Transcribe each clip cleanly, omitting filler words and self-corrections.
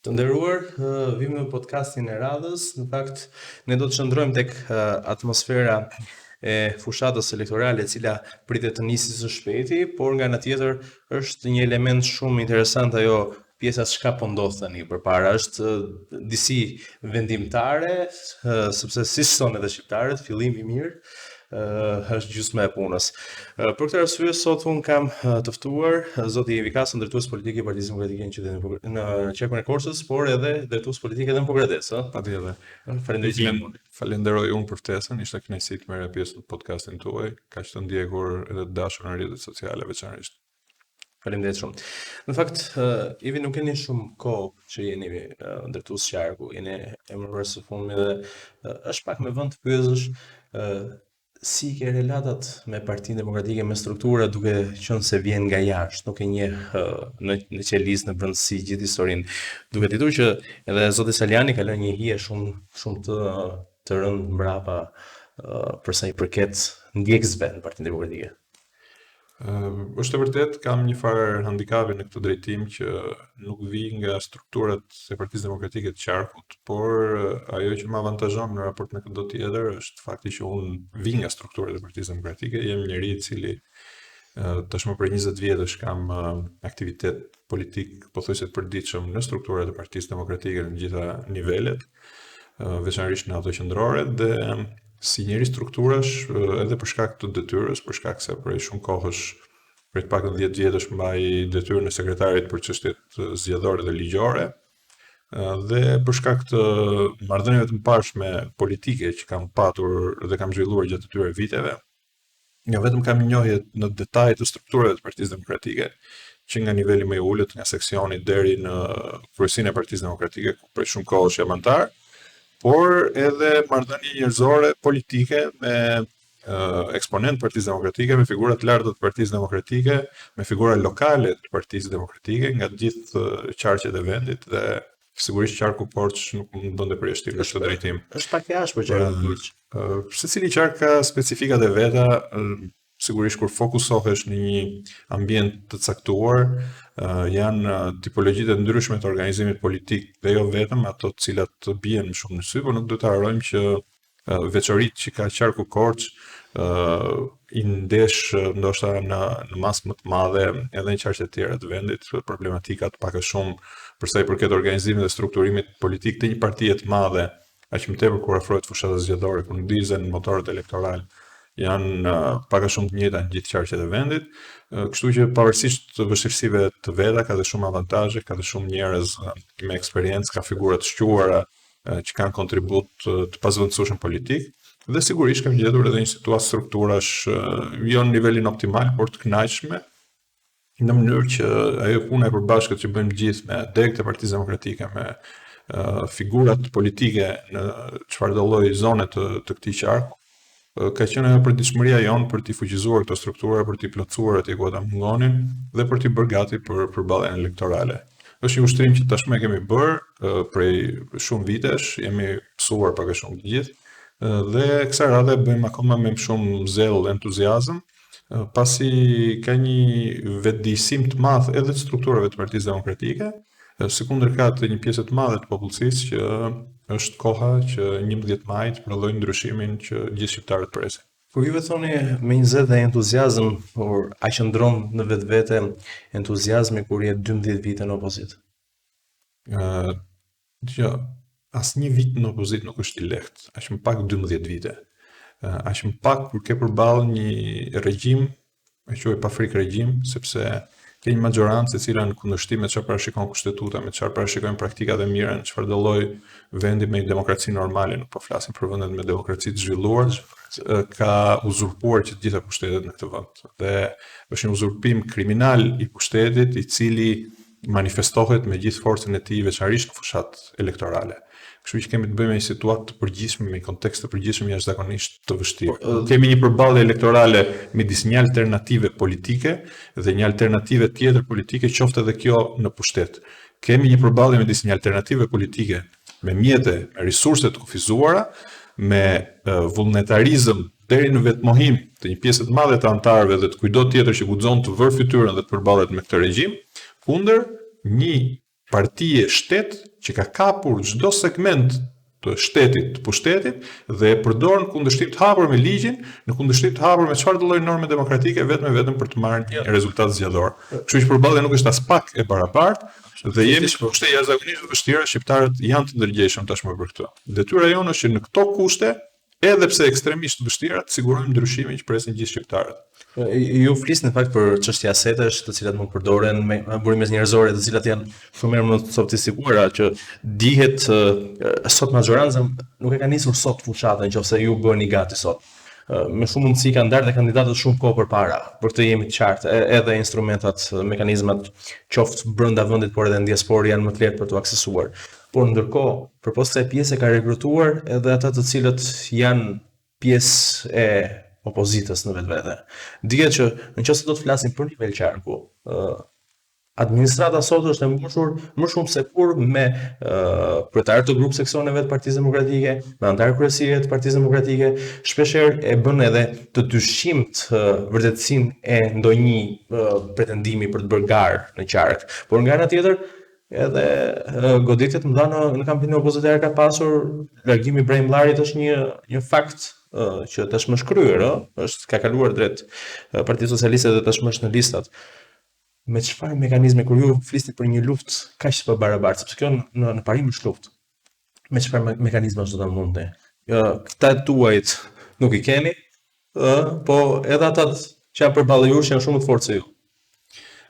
Të nderuar, vijmë në podcastin e radhës. Në fakt, ne do të qëndrojmë tek atmosfera e fushatës elektorale, e cila pritet të nisi së shpejti, por nga ana tjetër është një element shumë interesant ajo pjesa çka po ndodh tani përpara është disi vendimtare, sepse siç thonë edhe shqiptarët, fillimi i mirë është gjysma e punës. Për këtë arsye sot un kam të ftuar zoti Ivi Kaso, drejtues politik i Partisë Demokratike në qytetin në qarkun e Korçës, por edhe drejtues politik edhe në Pogradec, ë. Patjetër. Faleminderit që më Falenderoj unë për ftesën, ishte kënaqësi të merrja pjesë në podcastin tuaj, kaq të ndjekur edhe të dashur në rrjetet sociale veçanërisht. Faleminderit shumë. Në fakt, uh, Ivi nuk keni shumë kohë që jeni uh, drejtues qarku, jeni emëruar së fundmi dhe uh, është pak me vend të pyesësh uh, si i ke relatat me Partinë Demokratike, me struktura duke qenë se vjen nga jashtë, nuk e njeh uh, në në qelizë, në brendësi gjithë historinë. Duke ditur që edhe zoti Salianji ka lënë një hije shumë shumë të të rëndë mbrapa uh, për sa i përket ndjekësve në Partinë Demokratike. Është e vërtetë, kam një farë handikapi në këtë drejtim që nuk vij nga strukturat e Partisë Demokratike të qarkut, por ajo që më avantazhon në raport me këdo tjetër është fakti që unë vij nga strukturat e Partisë Demokratike, jam njeri i cili tashmë prej 20 vjetësh kam aktivitet politik pothuajse të përditshëm në strukturat e Partisë Demokratike në të gjitha nivelet, veçanërisht në ato qendrore dhe si njeri strukturash edhe për shkak të detyrës, për shkak se prej shumë kohësh, prej të paktën 10 vjetësh mbaj detyrën e sekretarit për çështjet zgjedhore dhe ligjore, dhe për shkak të marrëdhënieve të mëparshme politike që kam patur dhe kam zhvilluar gjatë këtyre viteve, jo vetëm kam një njohje në detaj të strukturave të Partisë Demokratike, që nga niveli më i ulët, nga seksioni deri në kryesinë e Partisë Demokratike, ku prej shumë kohësh jam anëtar, por edhe marrëdhënie njerëzore politike me eksponentë të Partisë Demokratike, me figura të larta të Partisë Demokratike, me figura lokale të Partisë Demokratike nga të gjithë qarqet e vendit dhe sigurisht qarku Korçë nuk mund të bënte përjashtim në këtë drejtim. Është pak i ashpër qarku Korçë. Secili qark ka specifikat e veta, sigurisht kur fokusohesh në një ambient të caktuar, janë tipologjitë e ndryshme të organizimit politik dhe jo vetëm ato të cilat bien më shumë në sy, por nuk duhet të harrojmë që veçoritë që ka qarku Korçë i ndesh ndoshta në në masë më të madhe edhe në qarqe të tjera të vendit, problematikat pak a shumë për sa i përket organizimit dhe strukturimit politik të një partie të madhe, aq më tepër kur afrohet fushata zgjedhore, kur ndizen motorët elektoralë, janë pak a shumë të njëjta në gjithë qarqet e vendit, kështu që pavarësisht vështirësive të veta, ka dhe shumë avantazhe, ka dhe shumë njerëz me eksperiencë, ka figura të shquara që kanë kontribut të pazëvendësueshëm politik dhe sigurisht kam gjetur edhe një situatë strukturash jo në nivelin optimal, por të kënaqshme në mënyrë që ajo puna e përbashkët që bëjmë gjithë me degët e Partisë Demokratike, me uh, figurat politike në çfarëdo lloj zone të, të këtij qarku, ka qenë ajo përditshmëria jonë për t'i fuqizuar këto struktura, për t'i plotësuar atje ku ata mungonin dhe për t'i bërë gati për përballjen elektorale. Është një ushtrim që tashmë e kemi bërë prej shumë vitesh, jemi mësuar pak a shumë të gjithë dhe kësaj radhe e bëjmë akoma me më shumë zell dhe entuziazëm, pasi ka një vetëdijësim të madh edhe të strukturave të Partisë Demokratike, sikundër ka të një pjese të madhe të popullsisë që është koha që 11 maji të prodhojë ndryshimin që gjithë shqiptarët presin. Kur juve thoni me një zell dhe entuziazëm, por a qëndron në vetvete entuziazmi kur je 12 vite në opozitë? Ë, dëgjo, asnjë vit në opozitë nuk është i lehtë, aq më pak 12 vite. Aq më pak kur ke përballë një regjim, e quaj pa frikë regjim, sepse ke një maxhorancë e cila në kundërshtim me çfarë parashikon kushtetuta, me çfarë parashikojnë praktikat e mira në çfarëdo lloj vendi me një demokraci normale, nuk po flasim për vendet me demokraci të zhvilluar, ka uzurpuar që të gjitha pushtetet në këtë vend. Dhe është një uzurpim kriminal i pushtetit i cili manifestohet me gjithë forcën e tij veçanërisht në fushatë elektorale. Kështu që kemi të bëjmë me një situatë të përgjithshme, me një kontekst të përgjithshëm jashtëzakonisht të vështirë. Po, kemi një përballje elektorale midis një alternative politike dhe një alternative tjetër politike, qoftë edhe kjo në pushtet. Kemi një përballje midis një alternative politike me mjete, me resurse të kufizuara, me vullnetarizëm deri në vetëmohim të një pjese të madhe të anëtarëve dhe të kujtdo tjetër që guxon të vërë fytyrën dhe të përballet me këtë regjim, kundër një partie shtet që ka kapur çdo segment të shtetit, të pushtetit dhe e përdor në kundërshtim të hapur me ligjin, në kundërshtim të hapur me çfarëdo lloj norme demokratike vetëm e vetëm për të marrë një rezultat zgjedhor. Kështu që përballja nuk është aspak e barabartë dhe jemi në kushte jashtëzakonisht të vështira, shqiptarët janë të ndërgjegjshëm tashmë për këtë. Detyra jonë është që në këto kushte edhe pse ekstremisht të vështira, të sigurojmë ndryshimin që presin gjithë shqiptarët. Ju flisni në fakt për çështje asetesh, të cilat mund të përdoren me burime njerëzore, të cilat janë shumë herë më të sofistikuara që dihet sot maxhoranca nuk e ka nisur sot fushatën nëse ju bëni gati sot. Me shumë mundësi kanë ndarë dhe kandidatët shumë kohë përpara. Për këtë jemi të qartë, edhe instrumentat, mekanizmat qoftë brenda vendit, por edhe në diasporë janë më të lehtë për t'u aksesuar. Por ndërkohë, përpos kësaj pjese ka rekrutuar edhe ata të cilët janë pjesë e opozitës në vetvete. Dihet që në qoftë se do të flasim për nivel qarku, administrata sot është e mbushur më shumë se kurrë me kryetarë të grup seksioneve të Partisë Demokratike, me anëtarë kryesie të Partisë Demokratike, shpeshherë e bën edhe të dyshimtë vërtetësinë e ndonjë pretendimi për të bërë garë në qark. Por nga ana tjetër, Edhe goditje të mëdha në në kampin opozitar ka pasur, largimi i Braimllarit është një një fakt që tashmë është kryer, ë, është ka kaluar drejt Partisë Socialiste dhe tashmë është në listat. Me çfarë mekanizmi kur ju flisni për një luftë kaq të pabarabartë, sepse kjo në në parim është luftë. Me çfarë mekanizma do ta mundni? Këta tuajt nuk i keni, ë, po edhe ata që janë përballë jush janë shumë më të fortë se ju.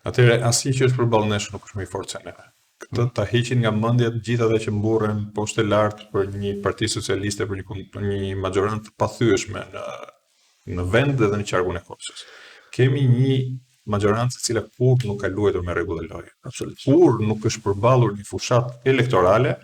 Atëherë asnjë që është përballë nesh nuk është më i fortë se ne. Këtë ta heqin nga mendja të gjithë ata që mburren poshtë e lart për një parti socialiste, për një për një maxhorancë të pathyeshme në në vend dhe në qarkun e Korçës. Kemi një maxhorancë e cila kurrë nuk ka luajtur me rregull e lojë. Absolutisht. Kurrë nuk është përballur një fushatë elektorale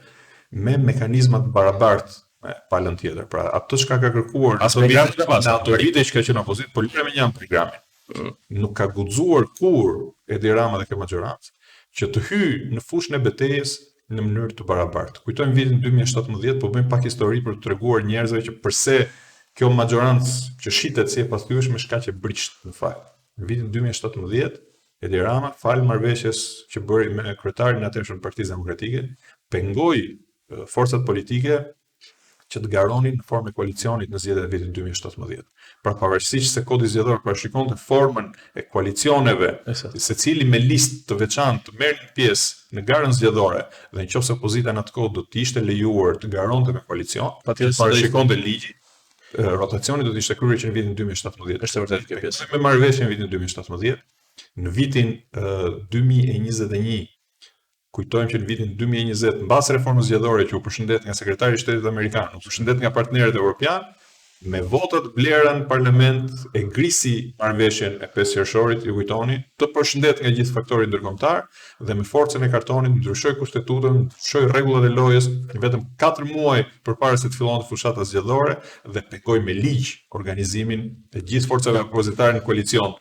me mekanizma të barabartë me palën tjetër. Pra, atë çka ka kërkuar as me vite, në ato vite që ka qenë opozitë, po lëre mënjanë programin. Mm. Nuk ka guxuar kurrë Edi Rama dhe kjo maxhorancë që të hyjë në fushën e betejës në mënyrë të barabartë. Kujtojmë vitin 2017, po bëjmë pak histori për të treguar njerëzve që përse kjo maxhorancë që shitet si e pathyeshme është kaq e brishtë në fakt. Në vitin 2017, Edi Rama, falë marrëveshjes që bëri me kryetarin e atëhershëm të Partisë Demokratike, pengoi forcat politike që të garonin në formë e koalicionit në zgjedhjet e vitit 2017. Pra pavarësisht se kodi zgjedhor parashikonte formën e koalicioneve, secili me listë të veçantë të merrnin pjesë në garën zgjedhore dhe në qoftë se opozita në atë kohë do të ishte lejuar të garonte me koalicion, patjetër parashikonte ligji, rotacioni do të ishte kryer që në vitin 2017. Është vërtet kjo pjesë. Me marrëveshjen në vitin 2017, në vitin 2021 Kujtojmë që në vitin 2020, mbas reformës zgjedhore që u përshëndet nga sekretari i Shtetit amerikan, u përshëndet nga partnerët evropianë, me vota të blera në parlament e grisi marrëveshjen e 5 qershorit, ju kujtoni, të përshëndet nga gjithë faktori ndërkombëtar dhe me forcën e kartonit ndryshoi kushtetutën, ndryshoi rregullat e lojës vetëm 4 muaj përpara se të fillonte fushata zgjedhore dhe pengoi me ligj organizimin e gjithë forcave opozitare në koalicion.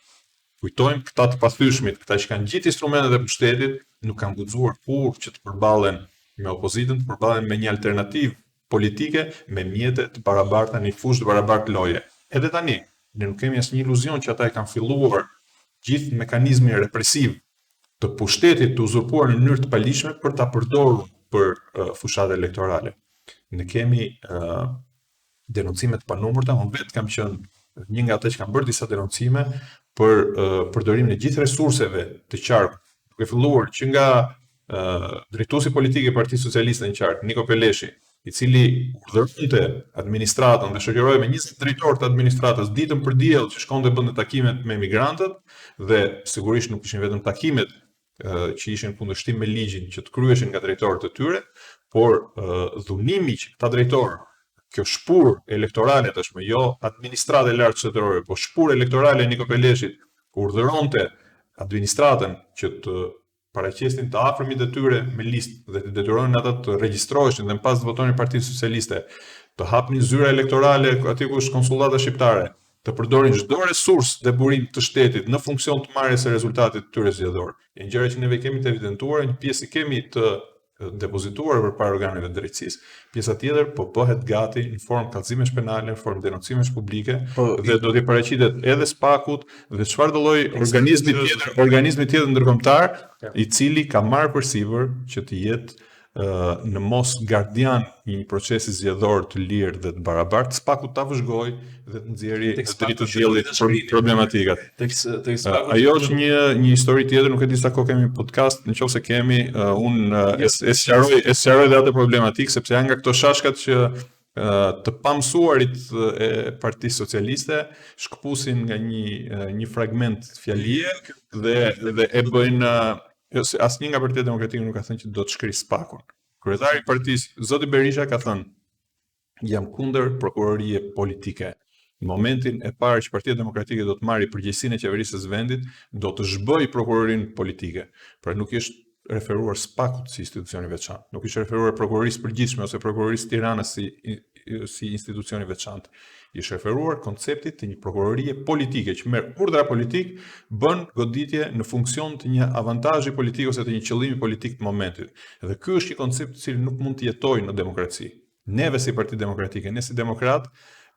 Kujtojmë, këta të pathyeshmit, këta që kanë gjithë instrumentet e pushtetit, nuk kanë guxuar kurrë që të përballen me opozitën, të përballen me një alternativë politike me mjete të barabarta në një fushë të barabartë loje. Edhe tani, ne nuk kemi asnjë iluzion që ata e kanë filluar gjithë mekanizmin represiv të pushtetit të uzurpuar në mënyrë të paligjshme për ta përdorur për uh, fushatë elektorale. Ne kemi uh, denoncime të panumërta, unë vetë kam qenë një nga ata që kam bërë disa denoncime për uh, përdorimin e gjithë resurseve të qarkut, duke filluar që nga uh, drejtuesi politik i Partisë Socialiste në qark, Niko Peleshi, i cili urdhëronte administratën dhe shoqërohej me 20 drejtorë të administratës ditën për diell që shkonte bënte takimet me emigrantët dhe sigurisht nuk ishin vetëm takimet që ishin në kundërshtim me ligjin që të kryheshin nga drejtorët e tyre, por dhunimi që këta drejtorë, kjo shpurë elektorale tashmë, jo administratë e lartë shtetërore, po shpurë elektorale e Niko Peleshit, urdhëronte administratën që të paraqesnin të afërmit e tyre me listë dhe të detyronin ata të regjistroheshin dhe më pas të votonin Partinë Socialiste, të hapnin zyra elektorale aty ku është konsullata shqiptare, të përdorin çdo resurs dhe burim të shtetit në funksion të marrjes së rezultatit të tyre zgjedhor. Janë gjëra që neve kemi të evidentuara, një pjesë i kemi të depozituar përpara organeve të drejtësisë, pjesa tjetër po bëhet gati në formë kallëzimesh penale, në formë denoncimesh publike po, dhe do t'i paraqitet edhe SPAK-ut dhe çfarëdo lloj organizmi tjetër, organizmi tjetër ndërkombëtar, i cili ka marrë përsipër që të jetë në mos gardian i një procesi zgjedhor të lirë dhe të barabartë, SPAK-u ta vëzhgojë dhe të nxjerrë në dritë të diellit problematikat. Tek tek SPAK-u. Ajo është një një histori tjetër, nuk e di sa kohë kemi podcast, nëse kemi, uh, unë uh, e, e sqaroj e sqaroj edhe atë problematikë sepse janë nga këto shashkat që të pamësuarit e Partisë Socialiste shkëpusin nga një një fragment fjalie dhe dhe e bëjnë Jo, se asnjë nga Partia Demokratike nuk ka thënë që do të shkrijë SPAK-un. Kryetari i partisë, zoti Berisha ka thënë, jam kundër prokurorie politike. Në momentin e parë që Partia Demokratike do të marrë përgjegjësinë e qeverisjes së vendit, do të zhbëjë prokurorinë politike. Pra nuk i është referuar SPAK-ut si institucion i veçantë, nuk i është referuar prokurorisë përgjithshme ose prokurorisë Tiranës si si institucion i veçantë. I është referuar konceptit të një prokurorie politike që merr urdhra politikë, bën goditje në funksion të një avantazhi politik ose të një qëllimi politik të momentit. Dhe ky është një koncept i cili nuk mund të jetojë në demokraci. Neve si Parti Demokratike, ne si demokratë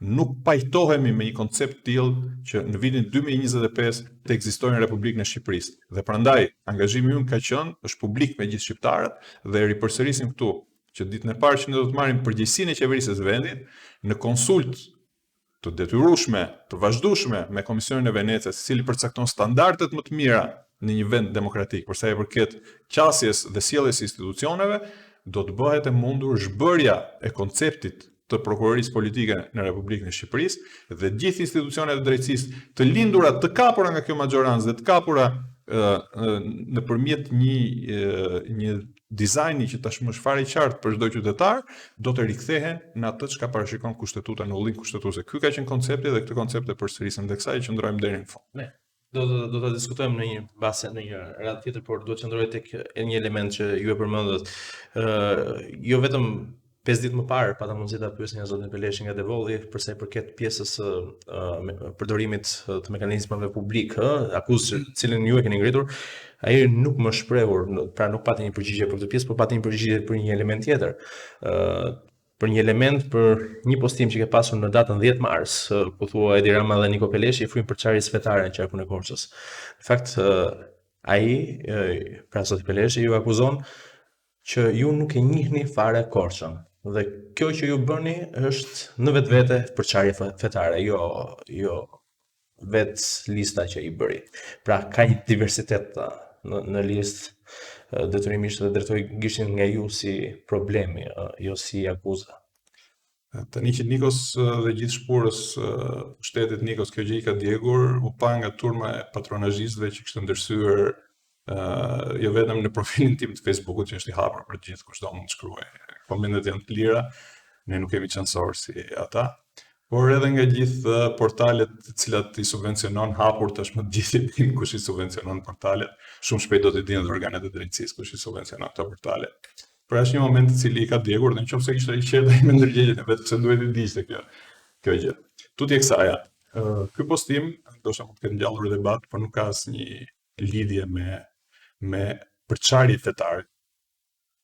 nuk pajtohemi me një koncept të tillë që në vitin 2025 të ekzistojë në Republikën e Shqipërisë. Dhe prandaj angazhimi ynë ka qenë, është publik me gjithë shqiptarët dhe e ripërsërisim këtu që ditën e parë që ne do të marrim përgjegjësinë e qeverisjes së vendit në konsultë të detyrueshme, të vazhdueshme me Komisionin e Venecias, i cili përcakton standardet më të mira në një vend demokratik për sa i përket qasjes dhe sjelljes së institucioneve, do të bëhet e mundur zhbërja e konceptit të prokurorisë politike në Republikën e Shqipërisë dhe gjithë institucionet e drejtësisë të lindura, të kapura nga kjo maxhorancë dhe të kapura nëpërmjet një një dizajni që tashmë është fare i qartë për çdo qytetar, do të rikthehen në atë çka parashikon kushtetuta në ullinë kushtetuese. Ky ka qenë koncepti dhe këtë koncept e përsërisim dhe kësaj i qëndrojmë deri në fund. Ne do do do ta diskutojmë në një base në një radhë tjetër, por duhet të qëndroj tek një element që ju e përmendët. Ë jo vetëm 5 ditë më parë pata mundësi ta pyesja zotin Peleshi nga Devolli për sa i përket pjesës së uh, përdorimit të mekanizmave publikë, ë, akuzë të cilën ju e keni ngritur, ai nuk më shprehur, pra nuk pati një përgjigje për këtë pjesë, por pati një përgjigje për një element tjetër. ë për një element për një postim që ke pasur në datën 10 mars, ku thua Edi Rama dhe Niko Peleshi i fryjnë përçarjes fetare në qarkun e Korçës. Në fakt, ai, pra zoti Peleshi ju akuzon që ju nuk e njihni fare Korçën dhe kjo që ju bëni është në vetvete përçarje fetare, jo jo vetë lista që i bëri. Pra ka një diversitet në në listë detyrimisht dhe drejtoi gishtin nga ju si problemi, jo si akuza. Tani që Nikos dhe gjithë shpurës pushtetit Nikos kjo gjë i ka djegur, u pa nga turma e patronazhistëve që kishte ndërsyer uh, jo vetëm në profilin tim të Facebookut që është i hapur për të gjithë kushdo mund të shkruajë. Komentet janë të lira, ne nuk kemi censor si ata, por edhe nga gjithë portalet të cilat i subvencionon hapur tashmë të gjithë e dinë kush i subvencionon portalet. Shumë shpejt do t'i dinë edhe organet e drejtësisë kush i subvencionon këto portale. Pra është një moment i cili i ka djegur dhe nëse ishte i qetë ai me ndërgjegjen e vet pse duhet t'i digjte kjo kjo gjë. Tutje kësaja, ky postim ndoshta mund të ketë ngjallur debat, por nuk ka asnjë lidhje me me përçarje fetare.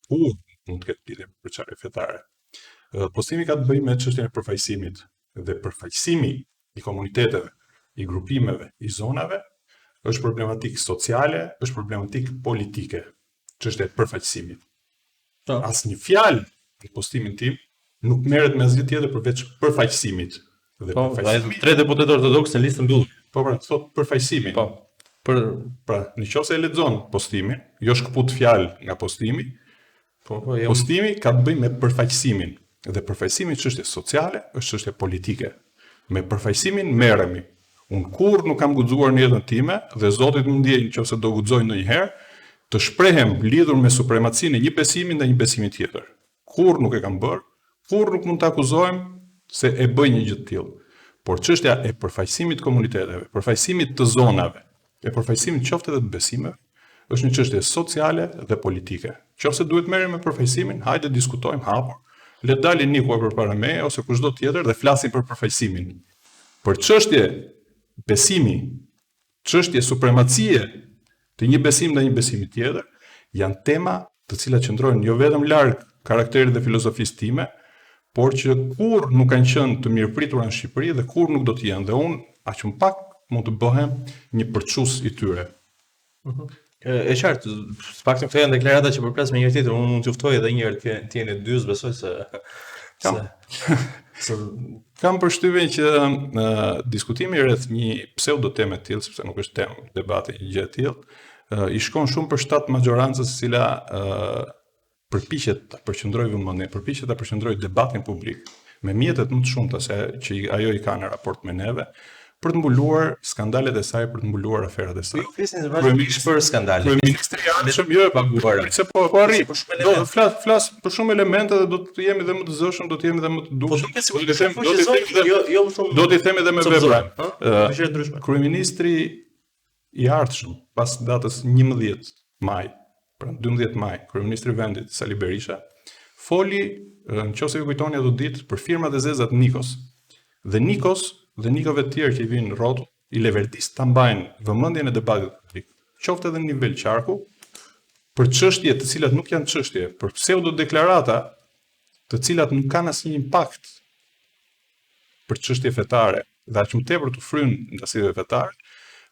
Kurrë nuk mund të ketë lidhje me përçarje fetare. Postimi ka të bëjë me çështjen e përfaqësimit dhe përfaqësimi i komuniteteve, i grupimeve, i zonave është problematikë sociale, është problematikë politike. Çështja e përfaqësimit. Po. Asnjë fjalë në postimin tim nuk merret me asgjë tjetër përveç përfaqësimit. Dhe po, përfaqësimi tre deputetë ortodoksë në listë mbyllur. Po pra, thotë përfaqësimi. Po. Për pra, në qoftë se e lexon postimin, jo shkëput fjalë nga postimi, Po, po, jam... Postimi ka të bëjë me përfaqësimin. Dhe përfaqësimi është çështje sociale, është çështje politike. Me përfaqësimin merremi. Unë kurrë nuk kam guxuar në jetën time dhe Zoti të më ndjejë në qoftë se do guxoj ndonjëherë të shprehem lidhur me supremacinë e një besimi ndaj një besimi tjetër. Kurrë nuk e kam bërë, kurrë nuk mund të akuzohem se e bëj një gjë të tillë. Por çështja e përfaqësimit të komuniteteve, përfaqësimit të zonave, e përfaqësimit qoftë edhe të besimeve, është një çështje sociale dhe politike. Qoftë se duhet merrem me përfaqësimin, hajde diskutojmë hapur. Le të dalin Niko përpara meje ose kushdo tjetër dhe flasim për përfaqësimin. Për çështje besimi, çështje supremacie të një besimi ndaj një besimi tjetër, janë tema të cilat qëndrojnë jo vetëm larg karakterit dhe filozofisë time, por që kurrë nuk kanë qenë të mirëpritura në Shqipëri dhe kurrë nuk do të jenë dhe unë aq më pak mund të bëhem një përçues i tyre. Mhm. E qartë, të paktën këto janë deklarata që përplasen me njëri tjetrin, unë mund t'ju ftoj edhe një herë të të jeni dy, s'besoj se Kam, se, se kam përshtypjen që uh, diskutimi rreth një pseudo teme të tillë, sepse nuk është temë debati një gjë e tillë, uh, i shkon shumë për shtat maxhorancës e cila uh, përpiqet ta përqendrojë vëmendjen, përpiqet ta përqendrojë debatin publik me mjetet më të shumta se që ajo i ka në raport me neve, për të mbuluar skandalet e saj, për të mbuluar aferat e saj. Ju flisni vazhdimisht për skandale. Kryeministri i ardhshëm jo e paguar. Se po po arrij. Do të flas flas për shumë elemente dhe do të jemi dhe më të zëshëm, do të jemi dhe më të po dukshëm. Po do të them, do të them jo jo më shumë. Do të them edhe me vepra. Kryeministri i ardhshëm pas datës 11 maj, pra 12 maj, kryeministri i vendit Sali Berisha foli në qoftë se ju kujtoni ato ditë për firmat e zeza të Nikos. Dhe Nikos dhe Nikove të tjerë që i vijnë rrotull, i leverdis ta mbajnë vëmendjen e debatit publik, qoftë edhe në nivel qarku, për çështje të cilat nuk janë çështje, për pseudo deklarata të cilat nuk kanë asnjë impakt për çështje fetare dhe aq më tepër t'u fryjnë ndasive fetare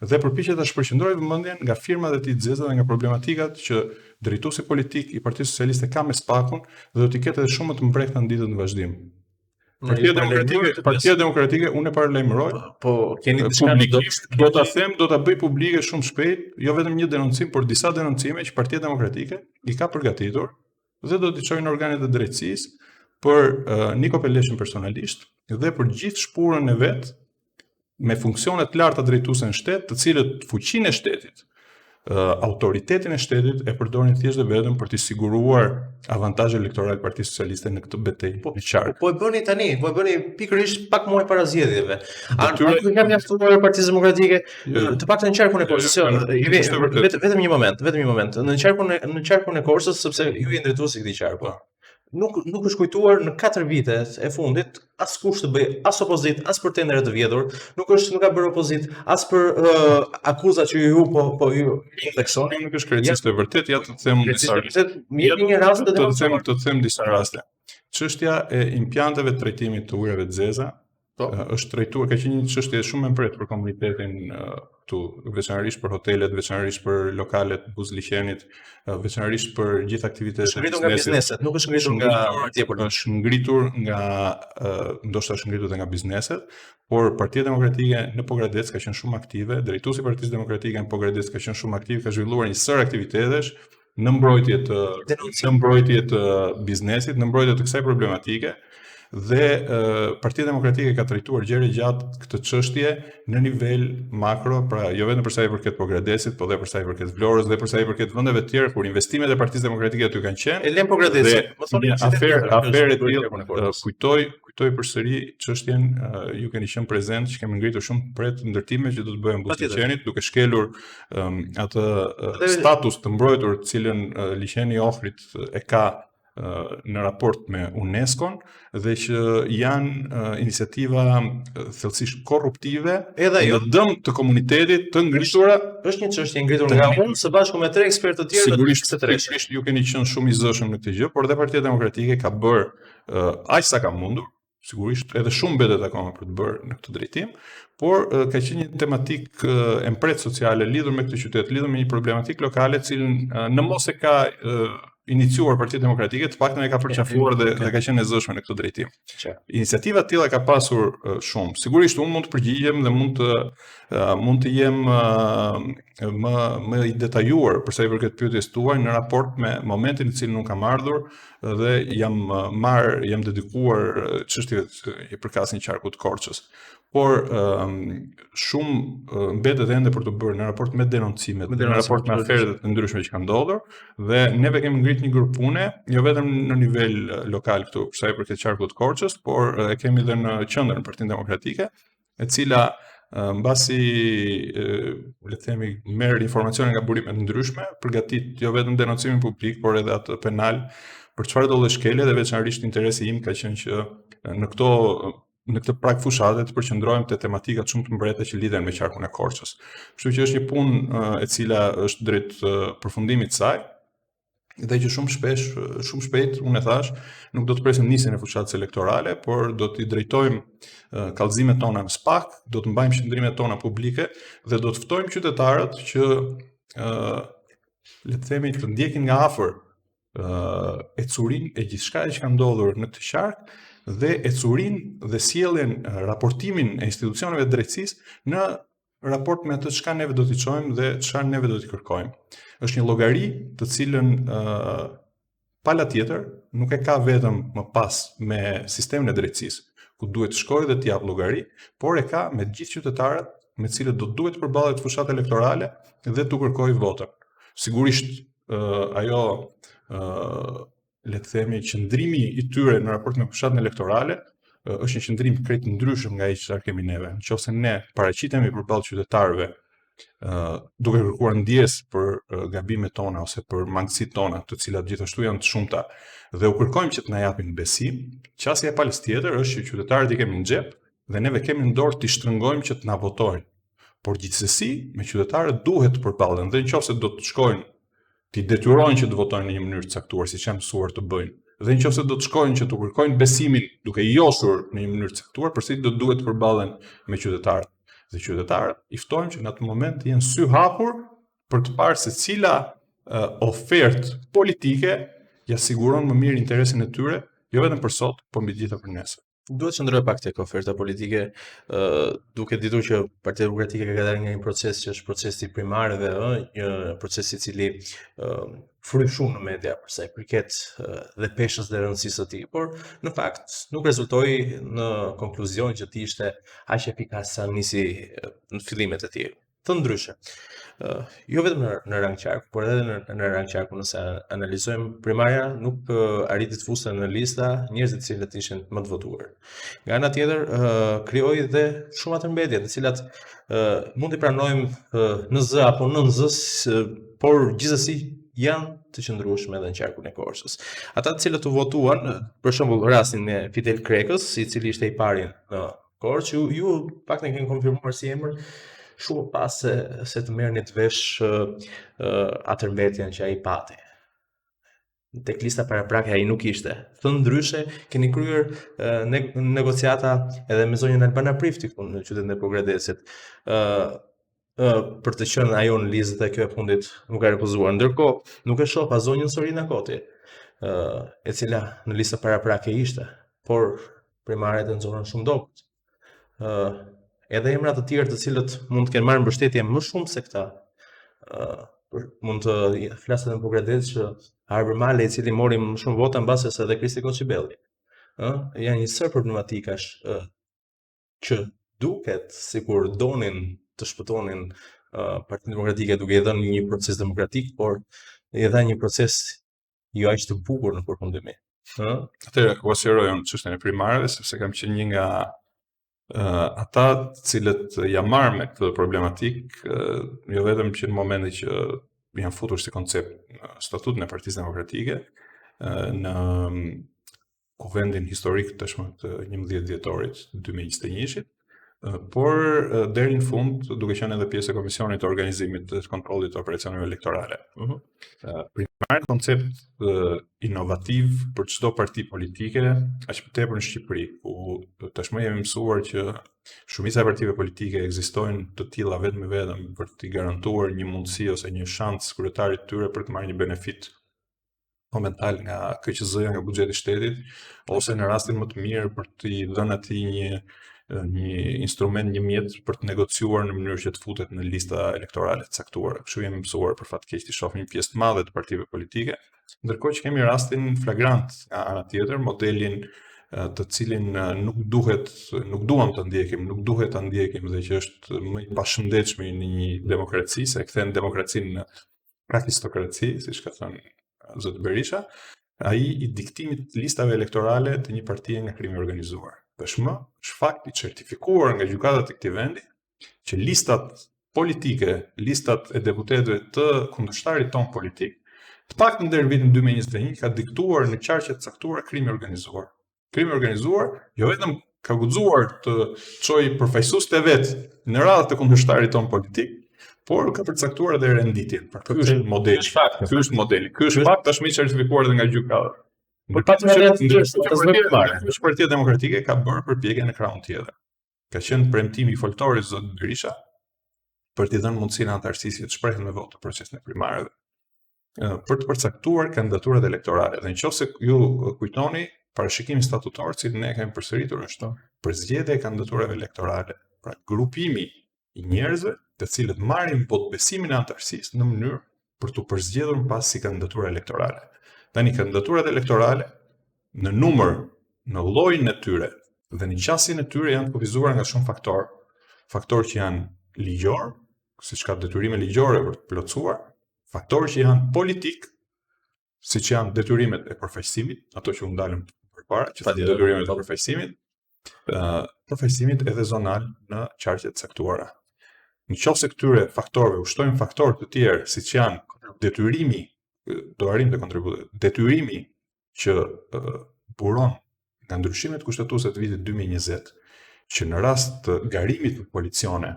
dhe përpiqet ta shpërqendrojë vëmendjen nga firmat e tij të zeza dhe nga problematikat që drejtuesi politik i Partisë Socialiste ka me SPAK-un dhe do t'i ketë edhe shumë më të mprehta në ditët në vazhdim. Partia Demokratike, Partia Demokratike unë e paralajmëroj. Po, po keni diçka publikisht, do ta them, do ta bëj publike shumë shpejt, jo vetëm një denoncim, por disa denoncime që Partia Demokratike i ka përgatitur dhe do t'i çojë në organet e drejtësisë për uh, Niko Peleshin personalisht dhe për gjithë shpurën e vet me funksione të larta drejtuese në shtet, të cilët fuqinë e shtetit, uh, autoritetin e shtetit e përdorin thjesht dhe vetëm për t'i siguruar avantazh elektoral Partisë Socialiste në këtë betejë po, në qark. Po, po e bëni tani, po e bëni pikërisht pak muaj para zgjedhjeve. A nuk i ka mjaftuar Partisë Demokratike jo. të paktën në qarkun e Korçës, jo, vetëm vetëm një moment, vetëm një moment. Në qarkun e në qarkun e Korçës sepse ju jeni drejtues i këtij qarku. Po. Nuk nuk është kujtuar në 4 vite e fundit askush të bëjë as opozitë, as për tendere të vjedhur, nuk është nuk ka bërë opozitë as për uh, akuzat që ju po po ju theksoni. Nuk është krejtësisht e vërtetë, ja të them disa raste. Një rast të them të them disa raste. Çështja e impianteve të trajtimit të ujërave të zeza po. është trajtuar, ka qenë një çështje shumë e mprehtë për komunitetin këtu, veçanërisht për hotelet, veçanërisht për lokalet buzë liqenit, veçanërisht për gjithë aktivitetet e ngritur nga bizneset, nuk është ngritur nga partia politike. Është ngritur nga ndoshta është ngritur edhe nga bizneset, por Partia Demokratike në Pogradec ka qenë shumë aktive, drejtuesi i Partisë Demokratike në Pogradec ka qenë shumë aktiv, ka zhvilluar një sërë aktivitetesh në mbrojtje të në mbrojtje të biznesit, në mbrojtje të kësaj problematike dhe Partia Demokratike ka trajtuar gjerë e gjatë këtë çështje në nivel makro, pra jo vetëm për sa i përket Pogradecit, por edhe për sa i përket Vlorës dhe për sa i përket vendeve të tjera kur investimet e Partisë Demokratike aty kanë qenë. E lëmë Pogradecin, më thoni aferë aferë e tillë kujtoj Kujtoj përsëri çështjen, ju keni qenë prezent që kemi ngritur shumë mprehtë ndërtime që do të bëhen buzë liqenit, duke shkelur um, atë uh, status të mbrojtur të cilën uh, liqeni i Ohrit e ka uh, në raport me UNESCO-n dhe që janë uh, iniciativa uh, thellësisht korruptive edhe ajo në dëm të komunitetit të ngritura është një çështje ngritur nga unë së bashku me tre ekspertë të tjerë sigurisht sigurisht ju keni qenë shumë i zëshëm në këtë gjë, por edhe Partia Demokratike ka bërë aq sa ka mundur, sigurisht edhe shumë mbetet akoma për të bërë në këtë drejtim, por ka qenë një tematikë e mprehtë sociale lidhur me këtë qytet, lidhur me një problematikë lokale, të cilën në mos e ka iniciuar Partia Demokratike, të paktën e ka përqafuar dhe, dhe ka qenë e zëshme në këtë drejtim. Iniciativa të tilla ka pasur shumë. Sigurisht unë mund të përgjigjem dhe mund të mund të jem më më i detajuar për sa i përket pyetjes tuaj në raport me momentin në të cilin unë kam ardhur dhe jam marrë, jam dedikuar çështjeve që i përkasin qarkut të Korçës. Por um, shumë mbetet ende për të bërë në raport me denoncimet, në raport me aferat e ndryshme që kanë ndodhur dhe neve kemi ngritur një grup pune, jo vetëm në nivel lokal këtu, për sa i përket qarkut të Korçës, por e kemi edhe në qendër në Partinë Demokratike, e cila mbasi le të themi merr informacione nga burime të ndryshme, përgatit jo vetëm denoncimin publik, por edhe atë penal për çfarëdo lloj shkelje dhe veçanërisht interesi im ka qenë që në këto në këtë prag fushate të përqendrohem te tematikat shumë të mprehta që lidhen me qarkun e Korçës. Kështu që është një punë e cila është drejt përfundimit të saj. Dhe që shumë shpesh, shumë shpejt, unë e thashë, nuk do të presim nisjen e fushatës elektorale, por do t'i drejtojmë kallëzimet tona në SPAK, do të mbajmë qëndrimet tona publike dhe do të ftojmë qytetarët që ë le të themi të ndjekin nga afër ecurinë e gjithçkaje që ka ndodhur në këtë qark dhe ecurinë dhe sjelljen raportimin e institucioneve të drejtësisë në raport me atë çka neve do t'i çojmë dhe çfarë neve do t'i kërkojmë. Është një llogari të cilën uh, pala tjetër nuk e ka vetëm më pas me sistemin e drejtësisë, ku duhet të shkojë dhe të japë llogari, por e ka me të gjithë qytetarët me të cilët do të duhet të përballet në fushatë elektorale dhe t'u kërkojë votën. Sigurisht uh, ajo uh, le të themi qëndrimi i tyre në raport me fushatën elektorale është një qëndrim krejt i ndryshëm nga ai që kemi neve. Në qoftë se ne paraqitemi përballë qytetarëve ë duke kërkuar ndjesë për gabimet tona ose për mangësitë tona, të cilat gjithashtu janë të shumta, dhe u kërkojmë që të na japin besim, qasja e palës tjetër është që qytetarët i kemi në xhep dhe neve kemi në dorë t'i shtrëngojmë që të na votojnë. Por gjithsesi, me qytetarët duhet të përballen dhe në qoftë se do të shkojnë t'i detyrojnë që të votojnë në një mënyrë të caktuar, siç janë mësuar të bëjnë. Dhe në qoftë se do të shkojnë që t'u kërkojnë besimin duke i joshur në një mënyrë të caktuar, përsëri do të duhet të përballen me qytetarët. Dhe qytetarët i ftojmë që në atë moment të jenë syhapur për të parë se cila uh, ofertë politike ia siguron më mirë interesin e tyre, jo vetëm për sot, por mbi të gjitha për nesër. Duhet të qëndroj pak tek oferta politike, ë duke ditur që Partia Demokratike ka dalë nga një proces që është procesi i primareve, ë, një proces i cili ë fryj shumë në media për sa i përket dhe peshës dhe rëndësisë së tij, por në fakt nuk rezultoi në konkluzion që të ishte aq efikas sa nisi në fillimet e tij. Thënë ndryshe, uh, jo vetëm në, në rang qarku, por edhe në, në rang qarku nëse analizojmë primarja nuk uh, arriti të fuste në lista njerëzit të cilët ishin më të votuar. Nga ana tjetër, uh, krijoi dhe shumë atërmbetje, të cilat uh, mund t'i pranojmë uh, në zë apo nën zë, por gjithsesi janë të qëndrueshme edhe në qarkun e Korçës. Ata të cilët u votuan, për shembull rastin e Fidel Krekës, i cili ishte i pari në Korçë, ju, ju pak e keni konfirmuar si emër shumë pas se, se të merrnit vesh uh, atërmbetjen që ai pati. Tek lista paraprake ai nuk ishte. Thënë ndryshe, keni kryer uh, ne negociata edhe me zonjën Albana Prifti këtu në qytetin e Pogradecit. Ë uh, uh, për të qenë ajo në listë dhe kjo e fundit nuk ka refuzuar. Ndërkohë, nuk e shoh as zonjën Sorina Koti, uh, e cila në lista paraprake ishte, por primaret e nxorën shumë dobët. Ë uh, edhe emra të tjerë të cilët mund të kenë marrë mbështetje më shumë se këta. Ë uh, mund të flas edhe në Pogradec që Arbër Male i cili mori më shumë vota mbase se edhe Kristi Koçibelli. Ë janë një sërë problematikash uh, që duket sikur donin të shpëtonin uh, Partinë Demokratike duke i dhënë një proces demokratik, por i dha një proces jo aq të bukur në përfundim. Ë? Atëherë, ua sqaroj unë çështjen e primareve sepse kam qenë një nga uh, ata të cilët jam marrë me këtë problematikë, uh, jo vetëm që në momentin që janë futur si koncept në statutin e Partisë Demokratike, uh, në kuvendin historik tashmë të 11 dhjetorit 2021-shit, por deri në fund duke qenë edhe pjesë e komisionit të organizimit dhe të kontrollit të operacioneve elektorale. Uh mhm. -huh. Primaret koncept inovativ për çdo parti politike, aq më tepër në Shqipëri, ku tashmë jemi mësuar që shumica e partive politike ekzistojnë të tilla vetëm e vetëm për t'i garantuar një mundësi ose një shans kryetarit të tyre për të marrë një benefit momental nga KQZ-ja, nga buxheti i shtetit, ose në rastin më të mirë për t'i dhënë atij një një instrument, një mjet për të negociuar në mënyrë që të futet në lista elektorale të caktuara. Kështu jemi mësuar për fat keq të shohim një pjesë të madhe të partive politike, ndërkohë që kemi rastin flagrant nga ana tjetër, modelin të cilin nuk duhet, nuk duam të ndjekim, nuk duhet ta ndjekim dhe që është më i pashëndetshmi në një demokraci, se e kthen demokracinë në kakistokraci, siç ka thënë zoti Berisha, ai i diktimit të listave elektorale të një partie nga krimi i organizuar. Tashmë është fakt i certifikuar nga gjykatat e këtij vendi që listat politike, listat e deputetëve të kundërshtarit tonë politik, të paktën deri në vitin 2021 ka diktuar në qarqe të caktuara krimi i organizuar. Krimi i organizuar jo vetëm ka guxuar të çojë përfaqësuesit e vet në radhë të kundërshtarit tonë politik, Por ka përcaktuar edhe renditjen. Pra ky është modeli. Ky është fakt. Ky është modeli. Ky është fakt tashmë i certifikuar edhe nga gjykata. Por pa të ndërkohë që Partia Demokratike ka bërë përpjekje në krahun tjetër. Ka qenë premtimi i foltores zotit Berisha për t'i dhënë mundësinë anëtarësisë të shprehen me votë në procesin e primareve për të përcaktuar kandidaturat elektorale. Dhe në qoftë se ju kujtoni, parashikimi statutor, të cilin ne kemi përsëritur është përzgjedhja e kandidaturave elektorale, pra grupimi i njerëzve të cilët marrin votëbesimin e anëtarësisë në mënyrë për t'u përzgjedhur më pas si kandidatura elektorale. Tani kandidaturat elektorale në numër, në llojin e tyre dhe në qasjen e tyre janë të kufizuar nga shumë faktorë, faktorë që janë ligjor, siç ka detyrime ligjore për të plotësuar, faktorë që janë politik, siç janë detyrimet e përfaqësimit, ato që u ndalëm përpara, që janë detyrimet e përfaqësimit, ë përfaqësimit edhe zonal në qarqe të caktuara. Në qoftë se këtyre faktorëve u shtojmë faktorë të tjerë, siç janë detyrimi, do arrijmë te kontributet, detyrimi që buron nga ndryshimet kushtetuese të vitit 2020, që në rast të garimit në koalicione,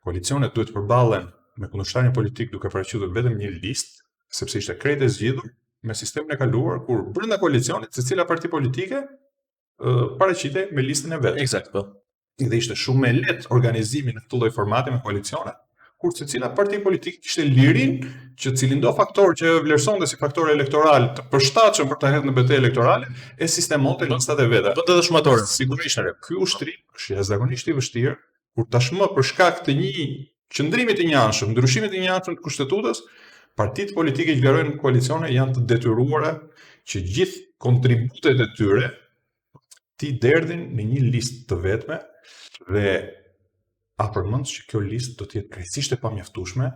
koalicionet duhet të përballen me kundërshtarin politik duke paraqitur vetëm një listë, sepse ishte krejt e zgjidhur me sistemin e kaluar kur brenda koalicionit secila parti politike paraqitej me listën e vet. Eksakt, po. Dhe ishte shumë më e lehtë organizimi në këtë lloj formati me koalicione, kur secila parti politike kishte lirinë që cilindo faktor që e vlerësonte si faktor elektoral të përshtatshëm për ta hedhur në betejë elektorale, e sistemonte listat e veta. Bënte edhe shumatoren. Sigurisht, ky ushtrim është jashtëzakonisht i vështirë, kur tashmë për shkak të një qëndrimi të njëanshëm, ndryshimit të njëanshëm të kushtetutës, partitë politike që garojnë në koalicione janë të detyruara që gjithë kontributet e tyre t'i derdhin në një listë të vetme dhe afërmendsh që kjo listë do të jetë krejtësisht e pamjaftueshme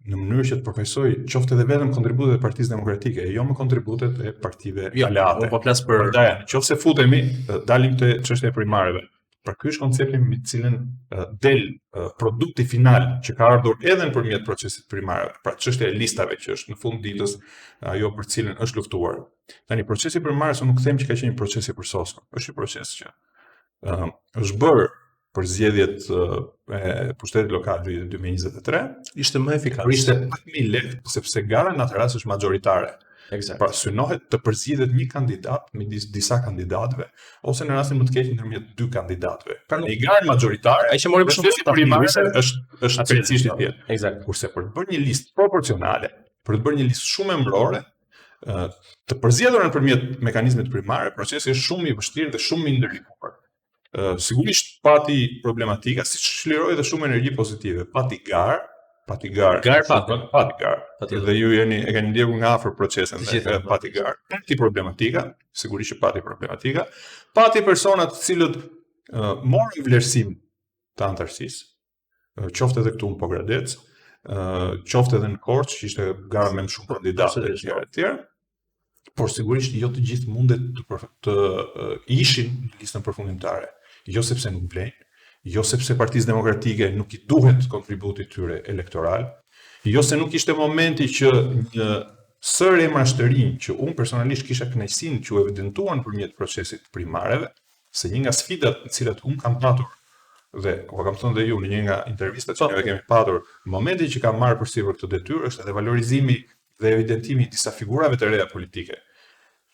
në mënyrë që të përfaqësojë qoftë edhe vetëm kontributet e Partisë Demokratike, e jo më kontributet e partive jo, aleate. Unë po flas për Prandaj, në qoftë se futemi, dalim te çështja e primareve. Pra ky është koncepti mbi të cilin del produkti final që ka ardhur edhe nëpërmjet procesit primareve, pra çështja e listave që është në fund ditës ajo për të cilën është luftuar. Tani procesi primares unë nuk them që ka qenë një proces i përsosur, është një proces që uh, është bërë për zgjedhjet e pushtetit lokal të vitit 2023, ishte më efikas. Por ishte pak më i lehtë sepse gara në atë rast është majoritare. Eksakt. Pra synohet të përzgjidhet një kandidat midis disa kandidatëve ose në rastin më të keq ndërmjet dy kandidatëve. Pra në garë majoritare, ai që mori më shumë vota primare është është krejtësisht i tjetër. Eksakt. Kurse për të bërë një listë proporcionale, për të bërë një listë shumemërore, të përzgjedhur nëpërmjet mekanizmit primar, procesi është shumë i vështirë dhe shumë i ndërlikuar. Sigurisht pati problematika, siç çliroi dhe shumë energji pozitive. Pati garë, pati garë. Garë pati, pati garë. Pati dhe ju jeni e keni ndjekur nga afër procesin dhe po. pati garë. Pati problematika, sigurisht që pati problematika. Pati persona të cilët uh, morën vlerësim të anëtarësisë, qoftë edhe këtu në Pogradec, qoftë edhe në Korçë, që ishte gara me më shumë kandidatë e tjerë e tjerë. Por sigurisht jo të gjithë mundet të për, të ishin në listën përfundimtare. Jo sepse nuk vlejnë, jo sepse Partisë Demokratike nuk i duhet kontributi i tyre elektoral, jo se nuk ishte momenti që një sërë emrash të rinj që unë personalisht kisha kënaqësinë që u evidentuan nëpërmjet procesit të primareve, se një nga sfidat të cilat unë kam patur dhe ua kam thënë dhe ju në një nga intervistat që po. neve kemi patur, në momentin që kam marrë përsipër këtë detyrë është edhe valorizimi dhe evidentimi i disa figurave të reja politike,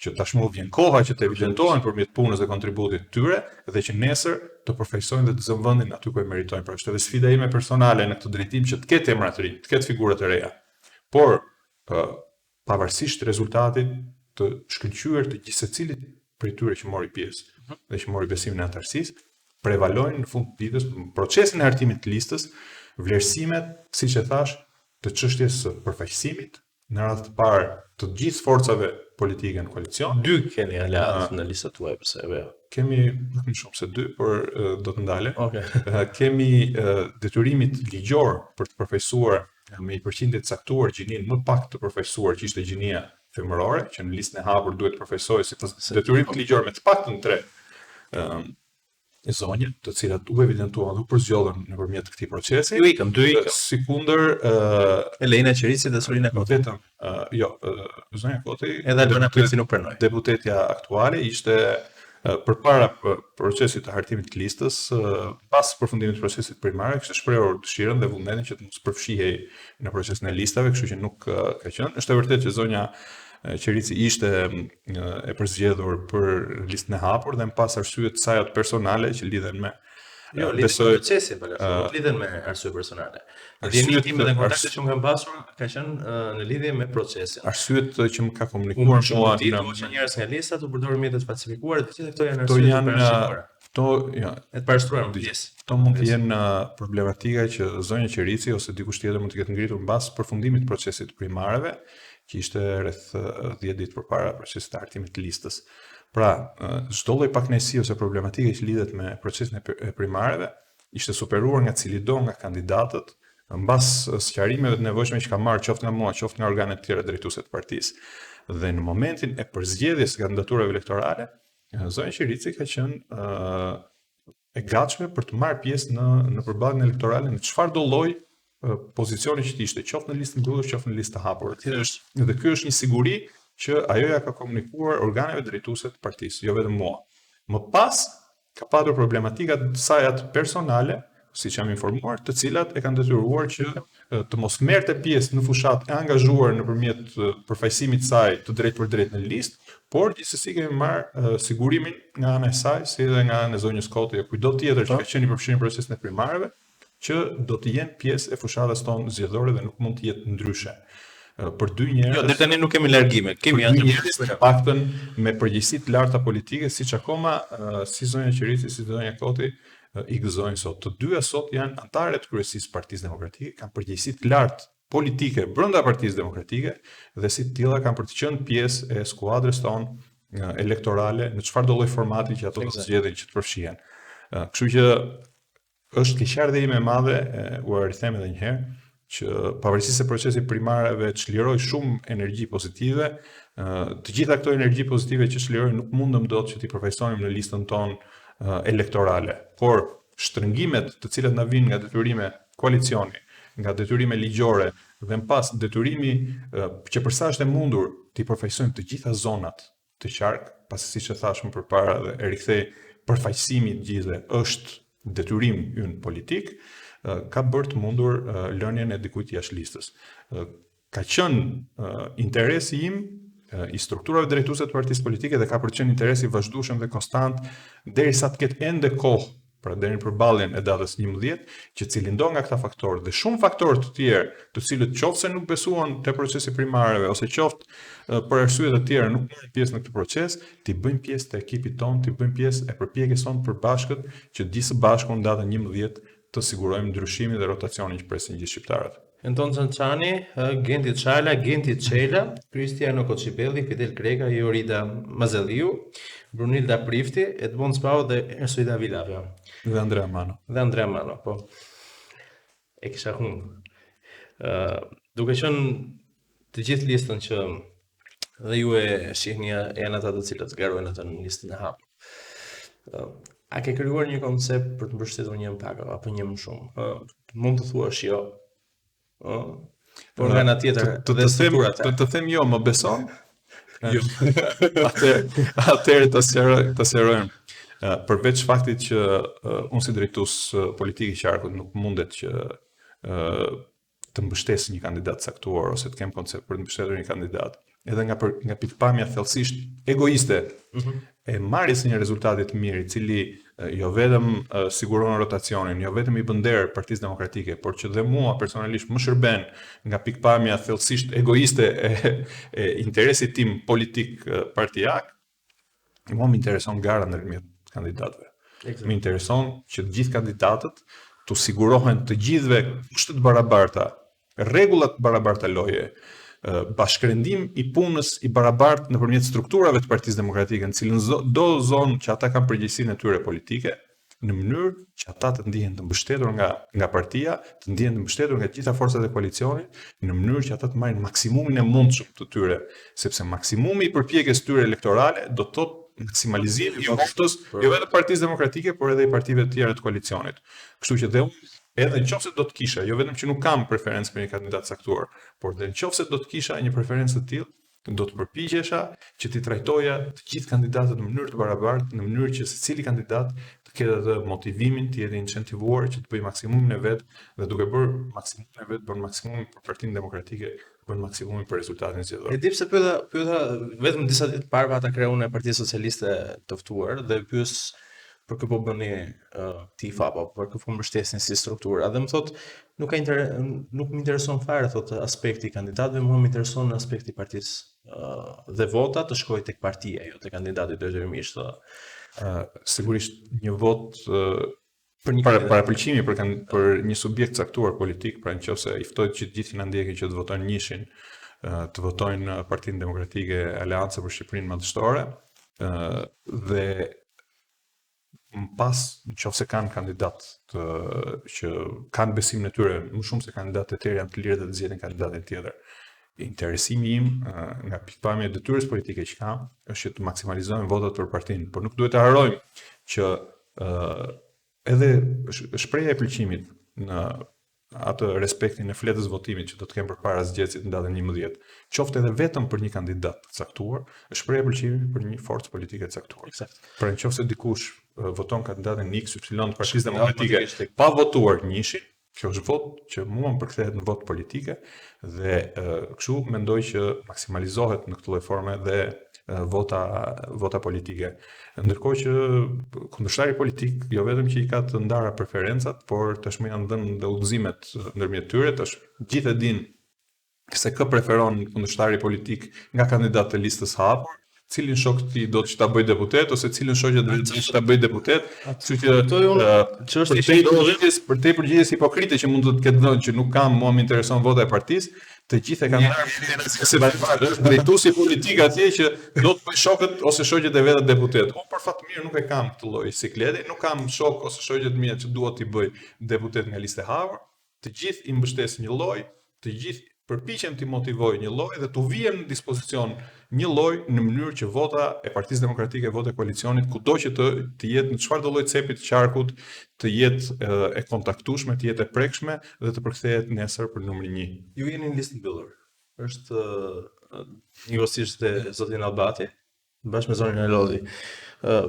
që tashmë vjen koha që të evidentohen përmjet punës dhe kontributit të tyre dhe që nesër të përfaqësojnë dhe të zënë vendin aty ku e meritojnë. Pra është edhe sfida ime personale në këtë drejtim që të ketë emra të rinj, të ketë figura të reja. Por pavarësisht rezultatit të shkëlqyer të gjithsecilit prej tyre që mori pjesë mhm. dhe që mori besimin e anëtarësisë, prevalojnë në fund të ditës në procesin e hartimit të listës vlerësimet, siç e thashë, të çështjes së përfaqësimit në radhë të parë të gjithë forcave politike në koalicion. Dy keni aleatë në listën tuaj pse apo jo? Kemi pak më shumë se dy, por do të ndalem. Okej. Okay. Kemi detyrimit ligjor për të përfaqësuar me një përqindje të caktuar gjininë më pak të përfaqësuar që ishte gjinia femërore, që në listën e hapur duhet të përfaqësohej sipas detyrimit ligjor me të paktën tre ëm zonja, të cilat u evidentuan dhe u përzgjodhën nëpërmjet këtij procesi. Ju ikën, dy ikën. Sikundër ë Elena Qerisi dhe Sorina Koti. Vetëm ë jo, zonja Koti, edhe Albana Prifti nuk pranoi. Deputetja aktuale ishte Përpara procesit të hartimit të listës, pas përfundimit të procesit primar, kishte shprehur dëshirën dhe vullnetin që të mos përfshihej në procesin e listave, kështu që nuk ka qenë. Është e vërtetë që zonja Qerici ishte e përzgjedhur për listën e hapur dhe më pas arsye të saja personale që lidhen me Jo, lidhen me procesin, po nuk lidhen me arsye personale. Dijeninë time dhe kontaktet që unë kam pasur ka qenë në lidhje me procesin. Arsyet që më ka komunikuar mua në që njerëz nga listat u përdorën mjete të falsifikuara, të gjitha këto janë arsye të parashikuara. Këto janë të parashtruara më pjesë. Këto mund të jenë problematika që zonja Qerici ose dikush tjetër mund të ketë ngritur mbas përfundimit të procesit të primareve, që ishte rreth 10 ditë përpara procesit të hartimit të listës. Pra, çdo lloj pakënaqësie ose problematike që lidhet me procesin e primareve ishte superuar nga cilido nga kandidatët mbas sqarimeve të nevojshme që ka marrë qoftë nga mua, qoftë nga organet të tjera drejtuese të partisë. Dhe në momentin e përzgjedhjes së kandidaturave elektorale, zonja Qerici ka qenë e gatshme për të marrë pjesë në në përballjen elektorale në çfarëdo lloj pozicioni që të ishte, qoftë në listë mbyllur, qoftë në listë të hapur. Është dhe ky është një siguri që ajo ja ka komunikuar organeve drejtuese të partisë, jo vetëm mua. Më pas ka patur problematika të saja personale, siç jam informuar, të cilat e kanë detyruar që të mos merrte pjesë në fushatë e angazhuar nëpërmjet përfaqësimit të saj të drejtpërdrejtë në listë, por gjithsesi kemi marrë sigurimin nga ana e saj, si edhe nga ana e zonjës Koti e kujtdo tjetër që ka qenë i përfshirë në procesin e primareve, që do të jenë pjesë e fushatës tonë zgjedhore dhe nuk mund të jetë ndryshe. Për dy njerëz. Jo, deri tani nuk kemi largime, kemi atë njerëz të paktën me përgjegjësi të larta politike, siç akoma si zonja Qerici, si zonja Koti i gëzojnë sot. Të dyja sot janë anëtare të kryesisë së Partisë Demokratike, kanë përgjegjësi të lartë politike brenda Partisë Demokratike dhe si të tilla kanë për të qenë pjesë e skuadrës tonë elektorale në çfarëdo lloj formati që ato do të zgjedhin që të përfshihen. Kështu që është keqardhje ime e madhe, ua rithem edhe një herë, që pavarësisht se procesi i primareve çliroi shumë energji pozitive, të gjitha këto energji pozitive që çliroi nuk mundëm dot që t'i përfaqësonim në listën tonë elektorale. Por shtrëngimet të cilat na vijnë nga detyrime koalicioni, nga detyrime ligjore dhe më pas detyrimi që për sa është e mundur t'i përfaqësojmë të gjitha zonat të qark, pasi siç e thashë më përpara dhe e rikthej përfaqësimi i të gjithëve është detyrim ynë politik, ka bërë të mundur lënien e dikujt jashtë listës. Ka qenë interesi im i strukturave drejtuese të partisë politike dhe ka për të qenë interesi i vazhdueshëm dhe konstant derisa të ketë ende kohë pra deri në përballjen e datës 11, që cilindo nga këta faktorë dhe shumë faktorë të tjerë, të cilët qoftë se nuk besuan te procesi i primareve ose qoftë për arsye të tjera nuk morën pjesë në këtë proces, t'i bëjmë pjesë të ekipit tonë, t'i bëjmë pjesë e përpjekjes sonë të përbashkët që të gjithë së bashku në datën 11 të sigurojmë ndryshimin dhe rotacionin që presin gjithë shqiptarët. Enton Çançani, Genti Çala, Genti Çela, Kristiano Koçibelli, Fidel Kreka, Jorida Mazelliu, Brunilda Prifti, Edmond Spaho dhe Ersuida Vilavja. Dhe Andrea Mano. Dhe Andrea Mano, po. E kisha humb. Ë, duke qenë të gjithë listën që dhe ju e shihni janë ata të cilët garojnë atë në listën e hapur. A ke krijuar një koncept për të mbështetur një më pak apo një më shumë? Ë, mund të thuash jo. Ë, por nga ana tjetër të, të, të, them, të, të them jo, më beson? Jo. Atëherë, atëherë ta sqaroj, ta sqarojmë. Përveç faktit që uh, unë si drejtues politik i qarkut nuk mundet që uh, të mbështes një kandidat të caktuar ose të kem koncept për të mbështetur një kandidat, edhe nga për, nga pikëpamja thellësisht egoiste mm -hmm. e marrjes së një rezultati të mirë, i cili jo vetëm siguron rotacionin, jo vetëm i bën nder Partisë Demokratike, por që dhe mua personalisht më shërben nga pikëpamja thellësisht egoiste e, e interesit tim politik partiak, Mua më intereson gara ndërmjet kandidatëve. Më intereson që të gjithë kandidatët t'u sigurohen të gjithëve kushte të barabarta, rregulla të barabarta loje, bashkërendim i punës i barabartë nëpërmjet strukturave të Partisë Demokratike në cilëndo zonë që ata kanë përgjegjësinë e tyre politike, në mënyrë që ata të ndihen të mbështetur nga nga partia, të ndihen të mbështetur nga të gjitha forcat e koalicionit, në mënyrë që ata të marrin maksimumin e mundshëm të tyre, sepse maksimumi i përpjekjes së tyre elektorale do të thotë maksimalizim i votës jo vetëm Partisë Demokratike, por edhe i partive të tjera të koalicionit. Kështu që dhe unë edhe në qoftë se do të kisha, jo vetëm që nuk kam preferencë për një kandidat të caktuar, por dhe në qoftë se do të kisha një preferencë të tillë, Do të përpiqesha që t'i trajtoja të gjithë kandidatët në mënyrë të barabartë, në mënyrë që secili kandidat të ketë atë motivimin, të jetë i incentivuar që të bëjë maksimumin e vet dhe duke bërë maksimumin e vet bën maksimumin për Partinë Demokratike, bën maksimumin për rezultatin zgjedhor. E di pse pyeta, pyeta vetëm disa ditë parë pata kreun e Partisë Socialiste të ftuar dhe pyes për kë po bëni uh, tifo apo për kë po mbështesni si struktura dhe më thotë nuk ka inter nuk më intereson fare thotë aspekti i kandidatëve, mua më intereson aspekti i partisë uh, dhe vota të shkojë tek partia, jo te kandidati detyrimisht. Ë uh, sigurisht një votë uh, për një para, parapëlqimi për kan, për një subjekt caktuar politik, pra nëse i ftoj që të gjithë që na ndjekin që të votojnë njëshin, të votojnë Partinë Demokratike Aleanca për Shqipërinë Madhështore, dhe më pas, në qoftë se kanë kandidat të, që kanë besimin e tyre, më shumë se kandidatët e tjerë janë të lirë dhe të zgjedhin kandidatin tjetër. Interesimi im nga pikëpamja e detyrës politike që kam është që të maksimalizojmë votat për partinë, por nuk duhet të harrojmë që edhe shprehja e pëlqimit në atë respektin e fletës votimit që do të kemë përpara zgjedhësit në datën 11, qoftë edhe vetëm për një kandidat të caktuar, është shprehje pëlqimi për një forcë politike të caktuar. Eksakt. Pra në qoftë se dikush voton kandidatin X, Y të Partisë Demokratike pa votuar njëshin, kjo është votë që mua më përkthehet në votë politike dhe kështu mendoj që maksimalizohet në këtë lloj forme dhe vota vota politike. Ndërkohë që kundërshtari politik jo vetëm që i ka të ndara preferencat, por tashmë janë dhënë dhe udhëzimet ndërmjet tyre, tash gjithë e dinë se kë preferon kundërshtari politik nga kandidatët e listës së hapur, cilin shok ti do të ta bëj deputet ose cilën shoqe do të ta bëj deputet, kështu që çështja është përgjigjes, përtej përgjigjes hipokrite që mund të të ketë dhënë që nuk kam, mua më intereson vota e partisë, të gjithë e kanë ndarë se është drejtuesi politik atje që do të bëj shokët ose shoqet e veta deputet. Unë për fat të mirë nuk e kam këtë lloj sikleti, nuk kam shok ose shoqe të mia që dua t'i bëj deputet nga lista e hapur. Të gjithë i mbështes një lloj, të gjithë përpiqem t'i motivoj një lloj dhe t'u vihem në dispozicion një lloj në mënyrë që vota e Partisë Demokratike, vota e koalicionit, kudo që të të jetë në çfarëdo lloj cepi të qarkut, të jetë e kontaktueshme, të jetë e prekshme dhe të përkthehet nesër për numrin 1. Ju jeni në listë mbyllur. Është njëkohësisht dhe zoti Nallbati, bashkë me zonjën Alolli. Ë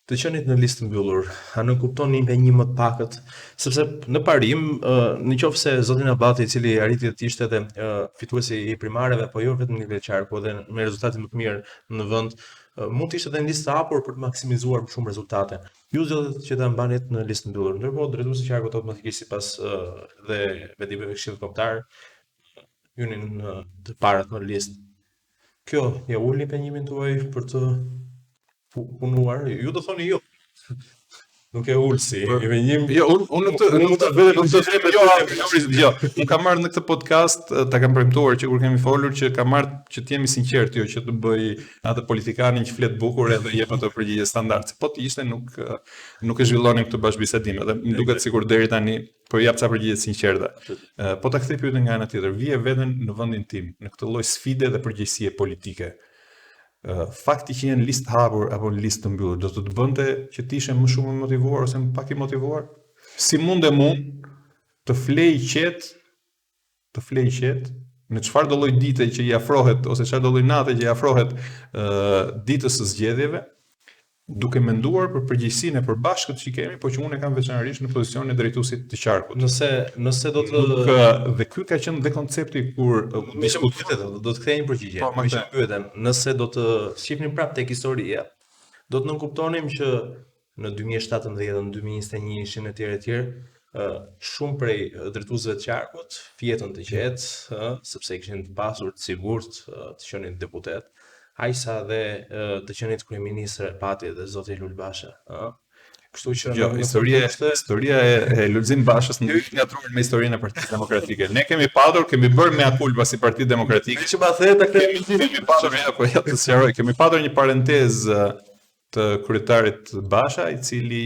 të qenit në listë mbyllur, a nënkupton një impenjim më të pakët? Sepse në parim, në qoftë se zoti Nallbati, i cili arriti të ishte edhe fituesi i primareve, po jo vetëm në nivel qarku, edhe me rezultatin më të mirë në vend, mund të ishte edhe në listë të hapur për të maksimizuar më shumë rezultate. Ju zgjodhët që ta mbanit në listë mbyllur. Ndërkohë drejtuesi i qarkut automatikisht sipas dhe vendimeve të Këshillit Kombëtar hynin në të parët në listë. Kjo ja ul impenjimin tuaj për të punuar. Ju do thoni jo. Nuk e ul si impenjim. Jo, unë un nuk të nuk të vetëm nuk të them jo, jo. Unë kam marrë në këtë podcast, ta kam premtuar që kur kemi folur që kam marrë që të jemi sinqertë, jo që të bëj atë politikanin që flet bukur edhe jep ato përgjigje standard. Po të ishte nuk nuk e zhvillonim këtë bashkëbisedim edhe më duket sikur deri tani Po jap ca përgjigje të sinqerta. Po ta kthej pyetjen nga ana tjetër, vije veten në vendin tim, në këtë lloj sfide dhe përgjegjësie politike. Fakti që je në listë të hapur apo në listë të mbyllur, do të të bënte që të ishe më shumë i motivuar ose më pak i motivuar? Si mundem unë të flej qetë, të flej qetë në çfarëdo lloj dite që i afrohet ose çfarëdo lloj nate që i afrohet ditës së zgjedhjeve, duke menduar për përgjegjësinë e përbashkët që kemi, po që unë e kam veçanërisht në pozicionin e drejtuesit të qarkut. Nëse nëse do të Nuk, dhe ky ka qenë dhe koncepti kur u diskutua do të kthej një përgjigje. Po, më pyetën, nëse do të shihnim prapë tek historia, do të nënkuptonim që në 2017, në 2021-shin etj etj, shumë prej drejtuesve të qarkut fjetën të qetë, ë, sepse i kishin të pasur të sigurt të qenit deputet, aq sa dhe të qenit kryeministër e pati dhe zoti Lul Basha, ë. Kështu që jo, historia është historia e, e Lulzim Bashës nuk është ngatërruar me historinë e Partisë Demokratike. Ne kemi patur, kemi bërë mea culpa si Parti Demokratike. Që ma the ta kemi kemi patur, ja, po ja të sqaroj, kemi patur një parentezë të kryetarit Basha, i cili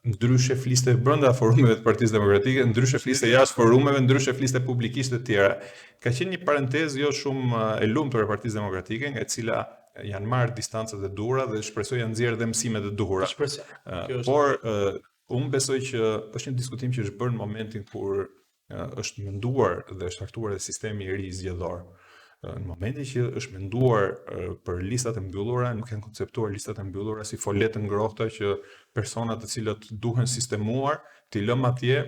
ndryshe fliste brenda forumeve të Partisë Demokratike, ndryshe fliste jashtë forumeve, ndryshe fliste publikisht e tjera. Ka qenë një parentezë jo shumë e lumtur e Partisë Demokratike, nga e cila janë marrë distancat e duhura dhe shpresoj janë nxjerrë dhe mësimet e duhura. Shpresoj. Por unë besoj që është një diskutim që është bërë në momentin kur është menduar dhe është hartuar edhe sistemi i ri zgjedhor. Në momentin që është menduar për listat e mbyllura, nuk janë konceptuar listat e mbyllura si fole të ngrohta që persona të cilët duhen sistemuar t'i lëmë atje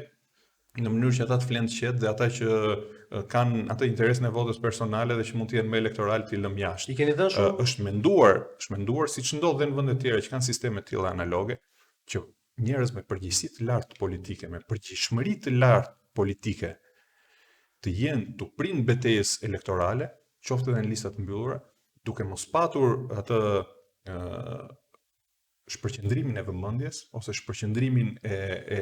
në mënyrë që ata të flenë të qetë dhe ata që kanë atë interesin e votës personale dhe që mund të jenë më elektoral t'i lëmë jashtë. I keni dhënë shumë? Është menduar, është menduar siç ndodh dhe në vende të tjera që kanë sisteme të tilla analoge, që njerëz me përgjegjësi të lartë politike, me përgjegjshmëri të lartë politike, të jenë të prinë betejës elektorale, qoftë edhe në lista të mbyllura, duke mos patur atë ë shpërqendrimin e vëmendjes ose shpërqendrimin e e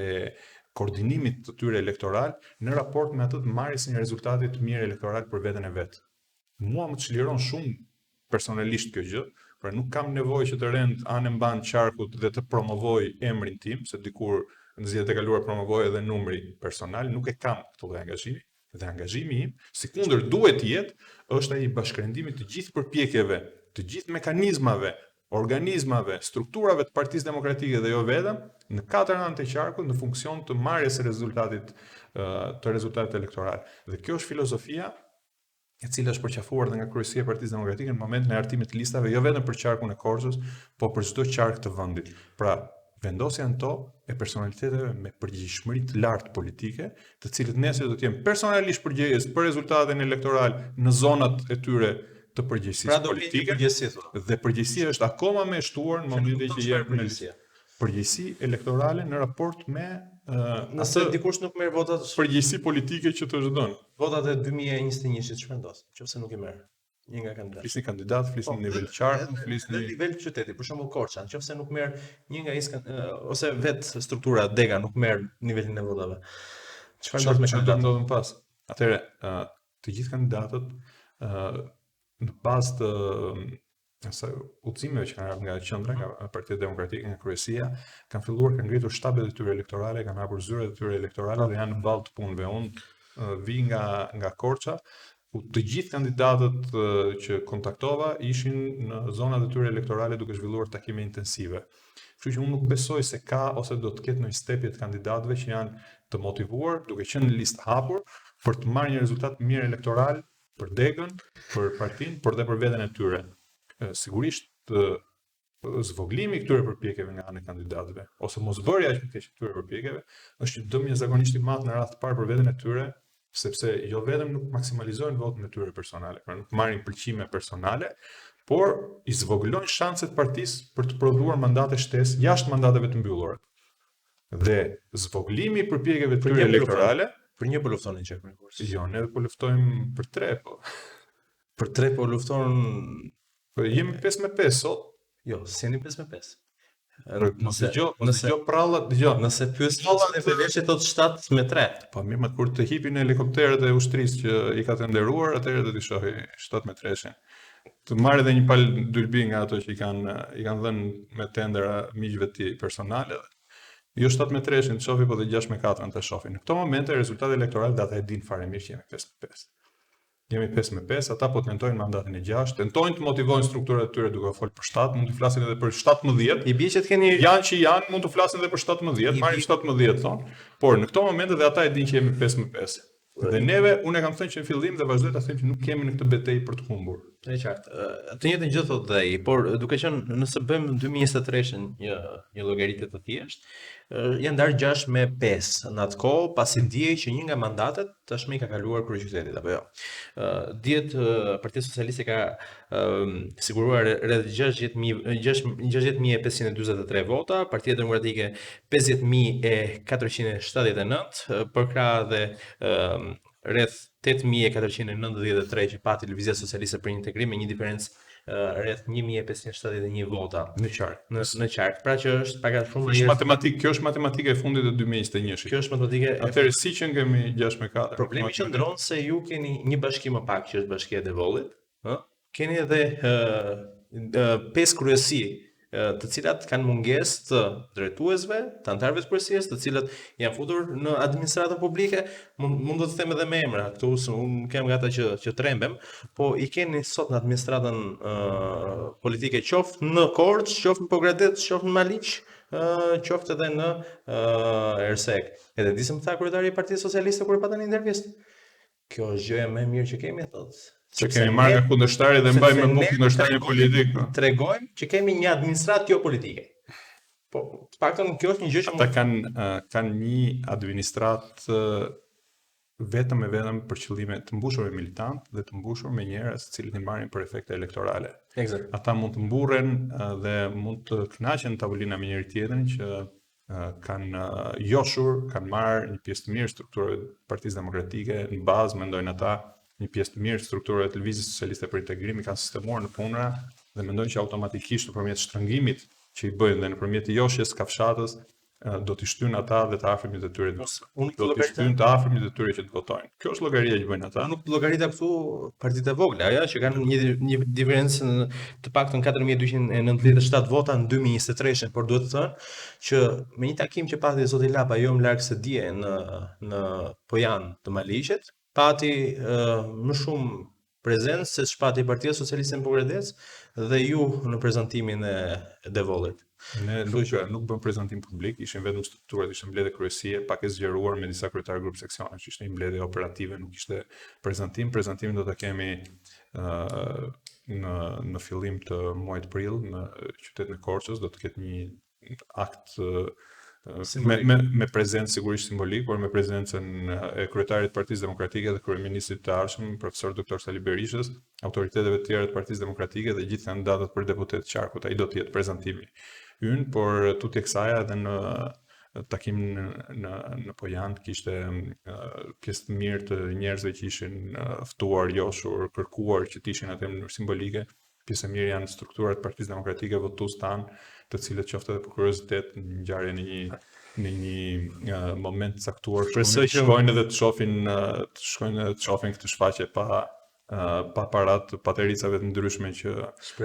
koordinimit të tyre elektoral në raport me atë të marrjes së një rezultati të mirë elektoral për veten e vet. Mua më çliron shumë personalisht kjo gjë, pra nuk kam nevojë që të rend anë e mbanë qarkut dhe të promovoj emrin tim, se dikur në zgjedhjet e kaluara promovoj edhe numri personal, nuk e kam këtë lloj angazhimi. Dhe angazhimi im, sikundër duhet të jetë, është ai i bashkërendimit të gjithë përpjekjeve, të gjithë mekanizmave, organizmave, strukturave të Partisë Demokratike dhe jo vetëm, në katër anët e qarkut në funksion të marrjes së rezultatit të rezultatit elektoral. Dhe kjo është filozofia e cila është përqafuar dhe nga kryesia e Partisë Demokratike në momentin e hartimit të listave jo vetëm për qarkun e Korçës, po për çdo qark të vendit. Pra, vendosja në to e personaliteteve me përgjegjshmëri të lartë politike, të cilët nesër do të jenë personalisht përgjegjës për rezultatin elektoral në zonat e tyre të përgjegjësisë pra, politike. Pra dhe përgjegjësia është akoma më e shtuar në momentin që jep në listë. Përgjegjësi elektorale në raport me uh, nëse dikush nuk merr votat, përgjegjësi politike që të është dhënë. Votat e 2021-shit çfarë ndodh? Nëse nuk i merr një nga kandidatët. Flisni kandidat, flisni po, në nivel qarku, flisni në nivel qyteti, për shembull Korça, nëse nuk merr një nga iskan, ose vet struktura dega nuk merr nivelin e votave. Çfarë ndodh me kandidatët? Ndodh më pas. Atëherë, të gjithë kandidatët në bazë të asaj udhëzimeve që kanë ardhur nga qendra, nga Partia Demokratike, nga kryesia, kanë filluar kanë ngritur shtabet e tyre elektorale, kanë hapur zyrat e tyre elektorale dhe janë në ballë të punëve. Unë vij nga nga Korça, ku të gjithë kandidatët që kontaktova ishin në zonat e tyre elektorale duke zhvilluar takime intensive. Kështu që unë nuk besoj se ka ose do të ketë ndonjë stepje të kandidatëve që janë të motivuar, duke qenë në listë hapur për të marrë një rezultat mirë elektoral për degën, për partinë, por dhe për veten e tyre. Sigurisht zvogëlimi i këtyre përpjekjeve nga ana e kandidatëve ose mosbërja aq më keq e këtyre përpjekjeve është një dëm jashtëzakonisht i madh në radhë të parë për veten e tyre, sepse jo vetëm nuk maksimalizojnë votën e tyre personale, pra nuk marrin pëlqime personale, por i zvogëlojnë shanset partisë për të prodhuar mandate shtesë jashtë mandateve të mbyllura. Dhe zvogëlimi i përpjekjeve të tyre elektorale, për një po luftonin që për kurs. Jo, ne po luftojmë për tre po. Për tre po lufton Po jemi 5 me 5 sot. Jo, s'jeni 5 me 5. Mos dëgjo, mos dëgjo prrallat, dëgjo. Nëse pyes prrallat e Peleshi thot 7 me 3. Po mirë, më kur të hipin helikopterët e ushtrisë që i ka tenderuar, atëherë do t'i shohi 7 me 3-shin. Të marrë edhe një palë dylbi nga ato që i kanë i kanë dhënë me tendera miqve të tij personale. Jo 7 me 3-shin të shohi, po dhe 6 me 4-ën të shohi. Në këto momente rezultati elektoral dhe ata e dinë fare mirë që jemi 5 me 5. Jemi 5 me 5, ata po tentojnë mandatin e 6, tentojnë të motivojnë strukturat e tyre duke fol për 7, mund të flasin edhe për 17. I bie që të keni janë që janë, mund të flasin edhe për 17, marrin 17 thonë. Por në këto momente dhe ata e dinë që jemi 5 me 5. Dhe neve, unë e kam thënë që në fillim dhe vazhdoj ta them që nuk kemi në këtë betejë për të humbur. E qartë. Të njëjtën gjë thotë dhe ai, por duke qenë nëse bëjmë 2023-shin një një llogaritje të thjeshtë, janë ndarë 6 me 5 në atë kohë, pasi dihej që një nga mandatet tashmë i ka kaluar kryeqytetit apo jo. Dihet Partia Socialiste ka siguruar rreth 60543 vota, Partia Demokratike 50479, përkrah dhe rreth 8493 që pati Lëvizja Socialiste për Integrim me një diferencë rreth 1571 vota në qark. Në në qark. Pra që është pak a shumë është matematikë, kjo është matematika e fundit e 2021-shit. Kjo është matematikë. Atëherë si që kemi 6 me 4. Problemi qëndron se ju keni një bashki më pak që është bashkia e Devollit, ë? Keni edhe pesë kryesi të cilat kanë mungesë të drejtuesve, të anëtarëve të kryesisë, të cilët janë futur në administratën publike, mund mund të them edhe me emra, këtu se unë nuk jam nga ata që që trembem, po i keni sot në administratën uh, politike qoftë në Korçë, qoftë në Pogradec, qoftë në Maliq, uh, qoftë edhe në uh, Ersekë. Edhe di se më tha kryetari i Partisë Socialiste kur e pata në intervistë. Kjo është gjëja më e mirë që kemi, thotë. Që kemi marrë nga kundërshtari dhe mbajmë me bukë kundërshtarin politik. Po. Tregojmë që kemi një administratë jo politike. Po, të paktën kjo është një gjë që ata kanë kanë një administratë vetëm e vetëm për qëllime të mbushur me militantë dhe të mbushur me njerëz të cilët i marrin për efekte elektorale. Eksakt. Ata mund të mburren dhe mund të kënaqen në tavolina me njëri tjetrin që kanë joshur, kanë marrë një pjesë të mirë strukturave të Partisë Demokratike në bazë mendojnë ata një pjesë të mirë strukturave të Lëvizjes Socialiste për Integrim i kanë sistemuar në punëra dhe mendojnë që automatikisht nëpërmjet shtrëngimit që i bëjnë dhe nëpërmjet joshjes kafshatës do t'i shtyjnë ata dhe të afërmit e tyre të Unë do t'i shtyjnë të afërmit e tyre që të votojnë. Kjo është llogaria që bëjnë ata. Nuk llogarita këtu partitë e vogla, ajo që kanë një një diferencë në të paktën 4297 vota në 2023-shin, por duhet të thënë që me një takim që pati zoti Lapa jo më larg se dje në në Pojan të Maliqit, pati uh, më shumë prezencë se ç'pati Partia Socialiste në Pogradec dhe ju në prezantimin e Devollit. Ne nuk që nuk bëmë prezantim publik, ishin vetëm strukturat, ishte mbledhje kryesie, pak e zgjeruar me disa kryetarë grup seksionesh, ishte një mbledhje operative, nuk ishte prezantim. Prezantimin do ta kemi uh, në në fillim të muajit prill në qytetin e Korçës, do të ketë një akt me me me prezencë sigurisht simbolik, por me prezencën e kryetarit të Partisë Demokratike dhe kryeministrit të ardhshëm, profesor doktor Sali Berishës, autoriteteve të tjera të Partisë Demokratike dhe gjithë kandidatët për deputetë të qarkut. Ai do të jetë prezantimi ynë, por tutje kësaj edhe në takim në në në Pojan kishte pjesë të mirë të njerëzve që ishin ftuar, joshur, kërkuar që të ishin aty në mënyrë simbolike, Pjesë e mirë janë strukturat e Partisë Demokratike, votues tanë, të cilët qoftë edhe për kuriozitet në ngjarje në një në një moment të caktuar shkojnë, që... shkojnë edhe të shohin të shkojnë edhe të shohin këtë shfaqje pa pa parat të patericave të ndryshme që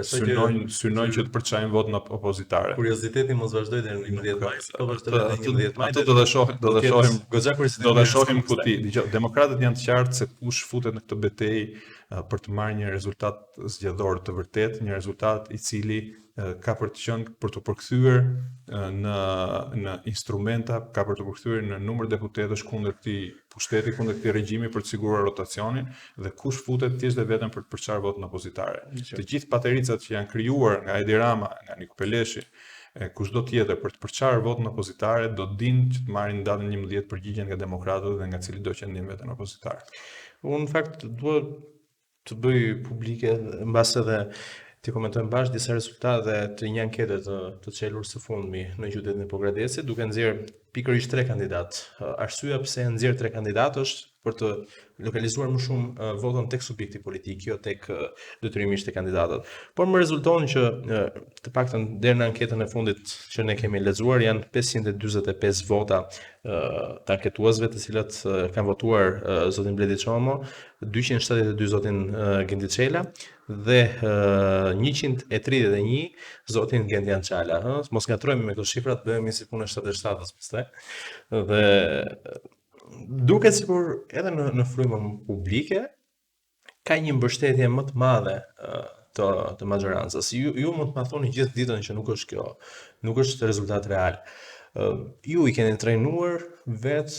synojnë synojnë që të përçajnë votën opozitare. Kurioziteti mos vazhdojë deri në 11 maj, po vazhdoi deri në 11 maj. Ato do ta shohim, do ta shohim goxha kuriozitet. Do ta shohim ku ti. Dëgjo, demokratët janë të qartë se kush futet në këtë betejë për të marrë një rezultat zgjedhor të vërtetë, një rezultat i cili ka për të qenë për t'u përkthyer në në instrumenta, ka për t'u përkthyer në numër deputetësh kundër këtij pushteti, kundër këtij regjimi për të siguruar rotacionin dhe kush futet thjesht dhe vetëm për të përçarë votën opozitare. Të gjithë patericat që janë krijuar nga Edi Rama, nga Niko Peleshi, e kushdo tjetër për të përçarë votën opozitare do të dinë që të marrin datën 11 përgjigjen nga demokratët dhe nga cilido që ndjen veten opozitar. Unë në fakt dua të bëj publike mbase edhe t'i komentojmë bashkë disa rezultate të një ankete të të çelur së fundmi në qytetin e Pogradecit, duke nxjerrë pikërisht tre kandidatë. Arsyeja pse nxjerr tre kandidatë është për të lokalizuar më shumë votën tek subjekti politik, jo tek detyrimisht te kandidatët. Por më rezulton që të paktën deri në anketën e fundit që ne kemi lexuar janë 545 vota të anketuesve të cilët kanë votuar zotin Bledi Çomo, 272 zotin Genti Çela dhe 131 zotin Gentian Çala, ëh, mos ngatërrohemi me këto shifra, të bëhemi si puna e 77-ës pastaj. Dhe duket sikur edhe në në frymën publike ka një mbështetje më të madhe të të maxhorancës. Ju ju mund të ma thoni gjithë ditën që nuk është kjo, nuk është rezultat real. Ju i keni trajnuar vetë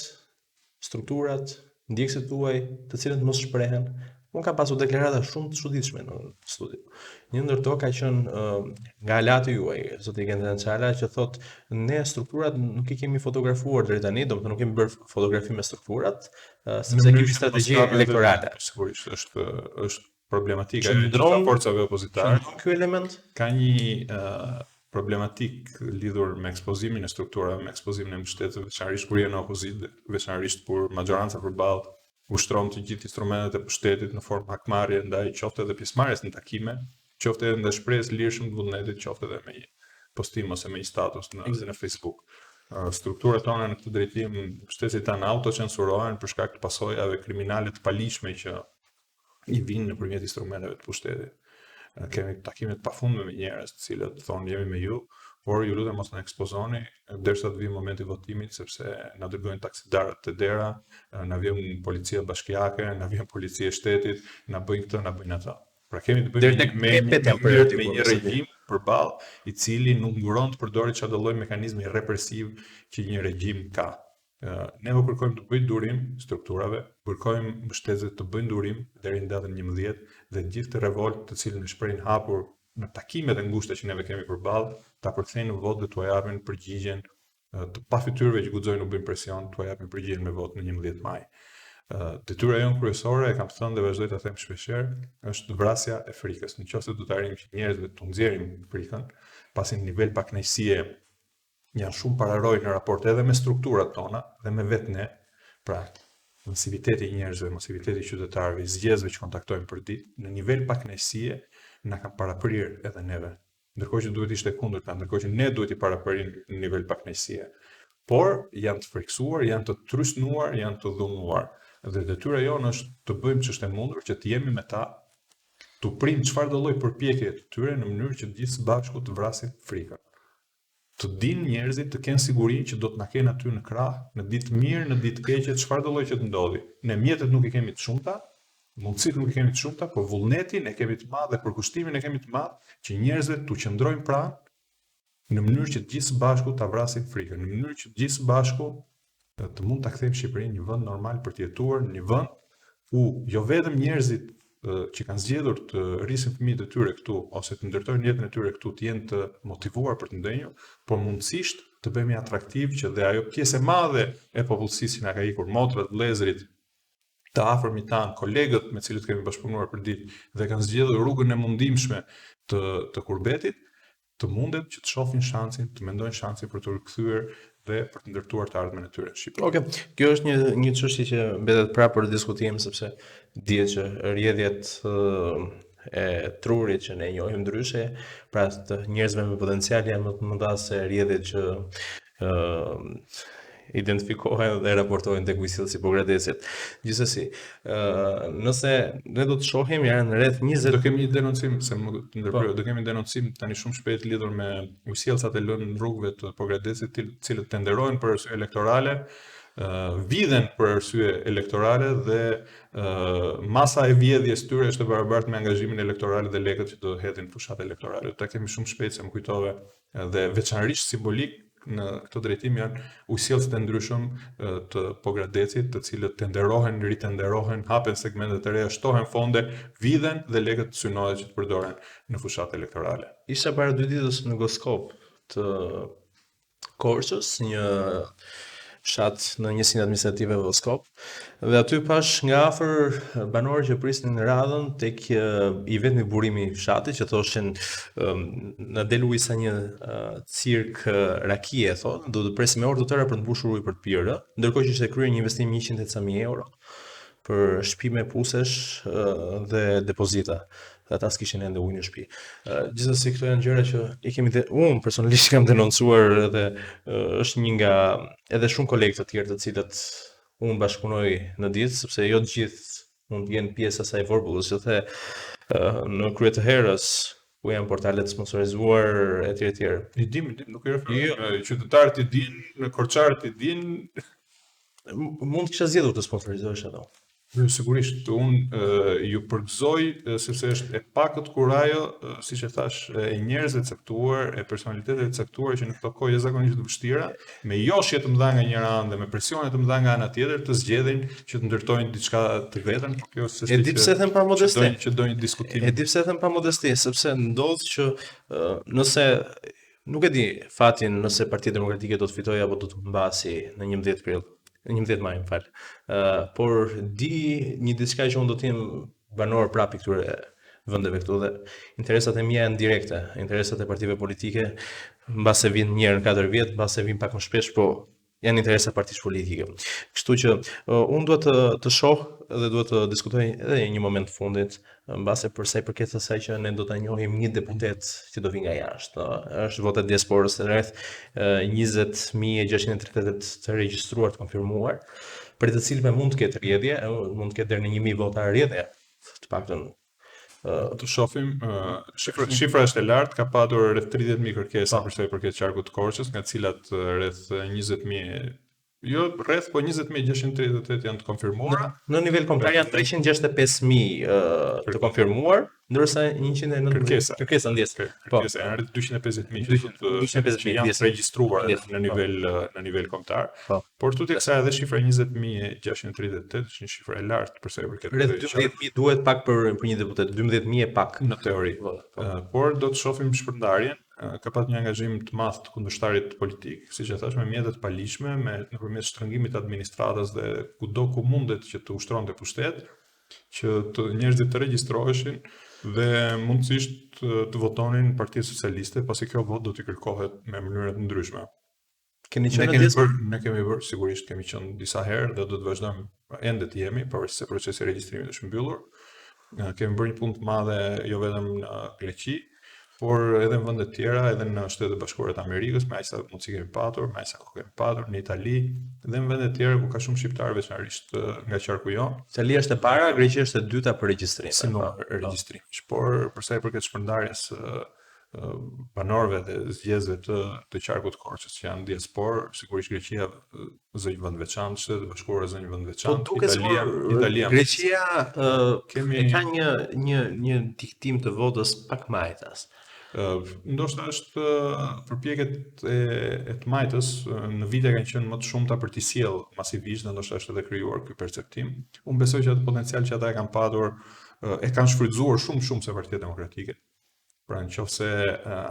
strukturat, ndjekësit tuaj, të cilët mos shprehen. Unë kam pasur deklarata shumë të çuditshme në studio. Një ndër to ka qenë uh, nga aleati juaj, zoti Gentian Çala, që thotë ne strukturat nuk i kemi fotografuar deri tani, domethënë nuk kemi bërë fotografi me strukturat, uh, sepse kemi strategji elektorale. Sigurisht është është problematika e gjitha forcave opozitare. Qëndron ky element? Ka një uh, problematikë lidhur me ekspozimin e strukturave, me ekspozimin e mbështetësve, veçanërisht kur je në opozitë, veçanërisht kur maxhoranca përballë ushtron të gjithë instrumentet e pushtetit në formë hakmarrje ndaj qoftë edhe pjesëmarrjes në takime, qoftë edhe ndaj shprehjes lirshëm të vullnetit, qoftë edhe me një postim ose me një status në në Facebook. Strukturat tona në këtë drejtim, mbështetësit tanë autocensurohen për shkak të pasojave kriminale të paligjshme që i vijnë nëpërmjet instrumenteve të pushtetit. Kemi takime të pafundme me njerëz të cilët thonë jemi me ju, por ju lutem mos na ekspozoni derisa të vijë momenti i votimit sepse na dërgojnë taksidarët te dera, na vjen policia bashkiake, na vjen policia e shtetit, na bëjnë këtë, na bëjnë atë. Pra kemi të bëjmë me, me, me, me, me një regjim përballë i cili nuk nguron të përdorë çfarëdo lloj mekanizmi represiv që një regjim ka. Ne u kërkojmë të bëjnë durim strukturave, kërkojmë mbështetësve të bëjnë durim deri në datën 11 dhe gjithë këtë revoltë të cilën e shprehin hapur në takimet e ngushta që neve kemi përballë, ta përkthejnë në votë dhe t'ua japin përgjigjen të pafytyrëve që guxojnë u bëjnë presion, t'ua japin përgjigjen me votë në 11 maj. Detyra jonë kryesore, e kam thënë dhe vazhdoj ta them shpeshherë, është vrasja e frikës. Në qoftë se do të arrijmë që njerëzve t'u nxjerrim frikën, pasi në nivel pakënaqësie janë shumë pararojë në raport edhe me strukturat tona dhe me vetë ne, pra masiviteti i njerëzve, masiviteti i qytetarëve, i zgjedhësve që kontaktojmë për ditë, në nivel pakënaqësie na kanë paraprirë edhe neve. Ndërkohë që duhet ishte kundërta, ndërkohë që ne duhet i paraprijmë në nivel pakënaqësie. Por janë të frikësuar, janë të trysnuar, janë të dhunuar. Dhe detyra jonë është të bëjmë ç'është e mundur që të jemi me ta, t'u prijmë çfarëdo lloj përpjekje të tyre në mënyrë që të gjithë së bashku të vrasim frikën. Të dinë njerëzit të kenë sigurinë që do të na kenë aty në krah, në ditë të mirë, në ditë të keqe, çfarëdo lloj që të ndodhi. Ne mjetet nuk i kemi të shumta, mundësitë nuk i kemi të shumta, por vullnetin e kemi të madh dhe përkushtimin e kemi të madh që njerëzve t'u qëndrojmë pranë në mënyrë që të gjithë së bashku ta vrasim frikën, në mënyrë që të gjithë së bashku të mund ta kthejmë Shqipërinë një vend normal për të jetuar, një vend ku jo vetëm njerëzit që kanë zgjedhur të rrisin fëmijët e tyre këtu ose të ndërtojnë jetën e tyre këtu të jenë të motivuar për të ndenjur, por mundësisht të bëhemi atraktiv që dhe ajo pjesë e madhe e popullsisë që na ka ikur, motrat, vëllezërit, të afërmit tanë, kolegët me cilët kemi bashkëpunuar për ditë dhe kanë zgjedhur rrugën e mundimshme të të kurbetit, të mundet që të shohin shansin, të mendojnë shansin për të rikthyer dhe për të ndërtuar të ardhmen e tyre në Shqipëri. Okej, okay. kjo është një një çështje që mbetet prapë për diskutim sepse dihet që rrjedhjet e trurit që ne njohim ndryshe, pra të njerëzve me potencial janë më të mëdha se rrjedhjet që ë identifikohen dhe raportohen tek ujësjellësi i Pogradecit. Gjithsesi, ë nëse ne do të shohim janë rreth 20 Do kemi një denoncim se më të ndërprerë, po. do kemi denoncim tani shumë shpejt lidhur me ujësjellësat e lënë rrugëve të Pogradecit, të cilët tenderohen për arsye elektorale, ë vidhen për arsye elektorale dhe ë masa e vjedhjes tyre është e barabartë me angazhimin elektoral dhe lekët që do hedhin fushatë elektorale. Ta kemi shumë shpejt se më kujtove dhe veçanërisht simbolik në këtë drejtim janë ujësjellësit e ndryshëm të Pogradecit, të cilët tenderohen, ritenderohen, hapen segmente të reja, shtohen fonde, vidhen dhe lekët synohet që të përdoren në fushatë elektorale. Isha para dy ditësh në Voskop të Korçës, një fshat në njësinë administrative Voskop dhe aty pash nga afër banorë që prisnin radhën tek i vetmi burim i fshatit që thoshin na del uji sa një cirk rakie thonë, do të presim me orë të tëra për të mbushur ujë për të pirë, ndërkohë që ishte kryer një investim 100 e ca mijë euro për shpime pusesh dhe depozita. Dhe ata s'kishin ende ujë në shtëpi. Gjithsesi këto janë gjëra që i kemi dhe unë personalisht kam denoncuar edhe është një nga edhe shumë kolegë të tjerë të cilët unë bashkëpunoj në ditë, sepse jo të gjithë mund të jenë pjesë e asaj vorbullës që the në krye të herës ku janë portale të sponsorizuar etj etj. I dim, i dim, nuk i referoj. Jo. Qytetarët i din, në korçarët i din. Mund të kisha zgjedhur të sponsorizohesh ato. Jo, sigurisht, unë ju përgëzoj sepse është e pakët kurajo, siç e thash, e njerëzve të caktuar, e personaliteteve të caktuar që në këto kohë jashtëzakonisht të vështira, me joshje të mëdha nga njëra anë dhe me presione të mëdha nga ana tjetër, të zgjedhin që të ndërtojnë diçka të vetën, por kjo s'është E di pse them pa modesti. Që do një diskutim. E di pse them pa modesti, sepse ndodh që nëse nuk e di fatin nëse Partia Demokratike do të fitojë apo do të humbasi në 11 prill, në 11 maj, më fal. Ë, por di një diçka që unë do të jem banor prapë i këtyre vendeve këtu dhe interesat e mia janë direkte, interesat e partive politike mbase vijnë një herë në 4 vjet, mbase vijnë pak më shpesh, po janë interesa partish politike. Kështu që uh, unë dua të të shoh dhe dua të diskutoj edhe një moment të fundit, mbase për sa i përket asaj që ne do ta njohim një deputet që do vi nga jashtë. Është vota e diasporës rreth 20638 të regjistruar të konfirmuar, prej të cilëve mund të ketë rrjedhje, mund të ketë deri në 1000 vota rrjedhje, të paktën të shohim shifra shifra është e lartë, ka patur rreth 30000 kërkesa po. për sa i përket qarkut të Korçës, nga të cilat rreth 20000 Jo rreth, po 20638 janë të konfirmuara. Në nivel kombëtar janë 365.000 uh, të konfirmuar, ndërsa 119 kërkesa. Kërkesa ndjesë. Po. Kërkesa janë rreth 250.000 që 250.000 janë të regjistruar në po. nivel në nivel kombëtar. Po. Por tutje kësaj edhe shifra 20638 është një shifër e lartë për sa i përket. Rreth 12000 duhet pak për për një deputet, 12000 e pak në teori. Po, po. Por do të shohim shpërndarjen ka patur një angazhim të madh të kundërshtarit politik, siç e thashë me mjete të paligjshme, me nëpërmjet shtrëngimit të administratës dhe kudo ku mundet që të ushtronte pushtet, që të njerëzit të regjistroheshin dhe mundësisht të votonin Partinë Socialiste, pasi kjo votë do t'i kërkohet me mënyra të ndryshme. Keni qenë ne kemi bërë, ne kemi bërë, sigurisht kemi qenë disa herë dhe do të vazhdojmë ende të jemi, pavarësisht se procesi i regjistrimit është mbyllur. Kemi bërë një punë të madhe jo vetëm në Greqi, por edhe në vende të tjera, edhe në Shtetet e Bashkuara të Amerikës, me aq sa mundësi kemi patur, me aq sa kohë kemi patur, në Itali dhe në vende të tjera ku ka shumë shqiptarë veçanërisht nga qarku jonë. Italia është e para, Greqia është e dyta për regjistrim. Si numër po. regjistrimesh, por për sa i përket shpërndarjes së banorëve dhe zgjedhësve të të qarkut të Korçës që janë diasporë, sigurisht Greqia zë një vend veçantë, Shtetet e Bashkuara zë një vend veçantë, po, Italia, Italia. Greqia uh, kemi e ka një një një diktim të votës pak majtas. Uh, ndoshta është përpjekjet e, e të majtës në vite kanë qenë më të shumta për t'i sjellë masivisht dhe ndoshta është edhe krijuar ky perceptim. Unë besoj që atë potencial që ata e kanë patur e kanë shfrytëzuar shumë shumë se Partia Demokratike. Pra në qoftë se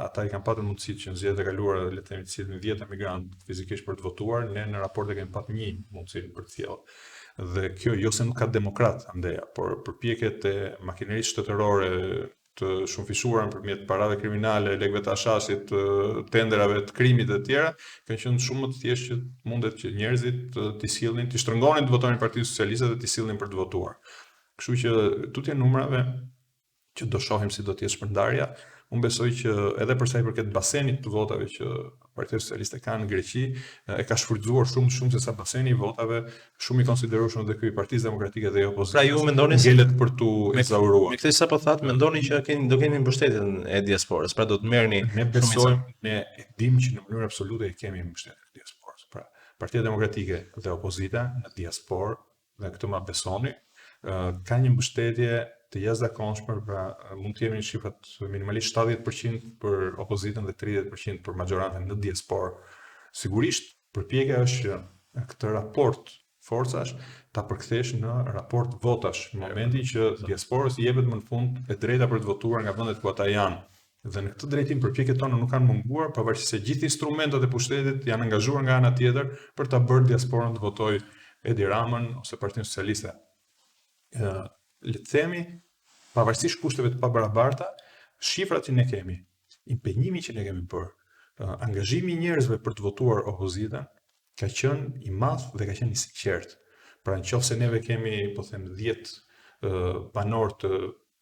ata i kanë patur mundësitë që në zgjedhjet e kaluara le të themi të sillnin 10 emigrantë fizikisht për të votuar, ne në raporte kemi patur një mundësi për të sjellë. Dhe kjo jo se nuk ka demokrat andeja, por përpjekjet e makinerisë shtetërore të shumëfishuara nëpërmjet parave kriminale, lekëve të hashashit, tenderave të krimit e të tjera, kanë qenë shumë më të thjeshtë që mundet që njerëzit t'i sillnin, t'i shtrëngonin të votonin Partinë Socialiste dhe t'i sillnin për të votuar. Kështu që tutje numrave që do shohim si do të jetë shpërndarja. Unë besoj që edhe për sa i përket basenit të votave që Partia Socialiste ka në Greqi, e ka shfrytëzuar shumë shumë se sa baseni i votave, shumë i konsiderueshëm dhe ky i Partisë Demokratike dhe i opozitës. Pra ju mendoni se ngelet për t'u ezauruar. Me këtë sapo thatë, mendoni që keni do keni mbështetjen e diasporës, pra do të merrni Ne besojmë, ne e dimë që në mënyrë absolute e kemi mbështetjen e diasporës. Pra, Partia Demokratike dhe opozita në diasporë dhe këtë ma besoni, ka një mbështetje të jashtëzakonshme, pra mund të jemi në shifrat minimalisht 70% për opozitën dhe 30% për maxhorancën në diasporë. Sigurisht, përpjekja është që këtë raport forcash ta përkthesh në raport votash, në momentin që diasporës i jepet më në fund e drejta për të votuar nga vendet ku ata janë. Dhe në këtë drejtim përpjekjet tona nuk kanë munguar, pavarësisht se gjithë instrumentat e pushtetit janë angazhuar nga ana tjetër për ta bërë diasporën të votojë Edi Ramën ose Partinë Socialiste. Ë, le të themi, pavarësisht kushteve të pabarabarta, shifrat që ne kemi, impenjimi që ne kemi bërë, angazhimi i njerëzve për të votuar opozitën ka qenë i madh dhe ka qenë i sinqertë. Pra në qoftë se neve kemi, po them, 10 banorë të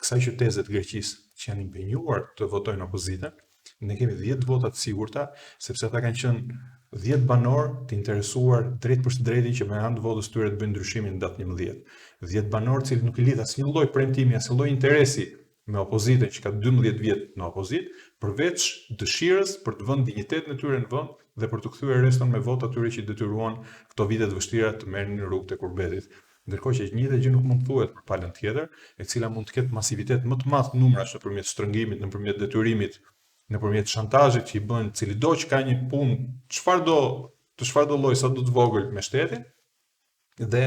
kësaj qyteze të Greqisë që janë impenjuar të votojnë opozitën, ne kemi 10 vota të sigurta, sepse ata kanë qenë 10 banorë të interesuar drejtpërsëdrejti që me anë të votës tyre të bëjnë ndryshimin në datë 11. 10 banorë të cilët nuk i lidh asnjë lloj premtimi, asnjë lloj interesi me opozitën që ka 12 vjet në opozitë, përveç dëshirës për të vënë dinjitetin e tyre në vend dhe për të kthyer reston me votë atyre që i detyruan këto vite të vështira të merrnin rrugët e kurbetit. Ndërkohë që e njëjta gjë nuk mund të thuhet për palën tjetër, e cila mund të ketë masivitet më të madh numrash nëpërmjet shtrëngimit, nëpërmjet detyrimit, nëpërmjet shantazhit që i bën cilitdo që ka një punë çfarëdo të çfarëdo lloji sado të vogël me shtetin, dhe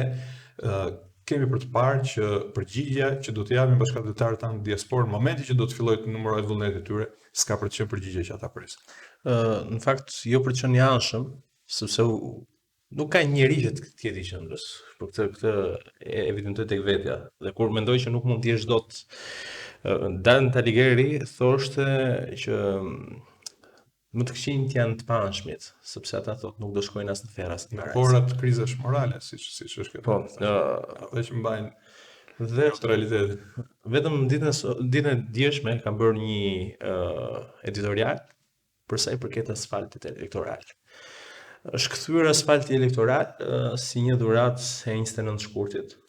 kemi për të parë që përgjigja që do të japin bashkatdhetarët tanë në diasporë në momentin që do të fillojë të numërohet vullneti i tyre, s'ka për të qenë përgjigja që ata presin. Ë, në fakt jo për të qenë i anshëm, sepse u, nuk ka njeri që të jetë i qendrës, por këtë këtë e evidentoj tek vetja. Dhe kur mendoj që nuk mund të jesh dot Dante Alighieri thoshte që Më të këqinjtë janë të paanshmit, sepse ata thotë nuk do shkojnë as në ferr as në parajsë. Në kohërat krizash morale, siç siç është kjo. Po, ë ata që mbajnë dhe neutralitetin. Vetëm ditën e ditën e djeshme kam bërë një uh, editorial për sa i përket asfaltit elektoral. Është kthyer asfalti elektoral uh, si një dhuratë e 29 shkurtit,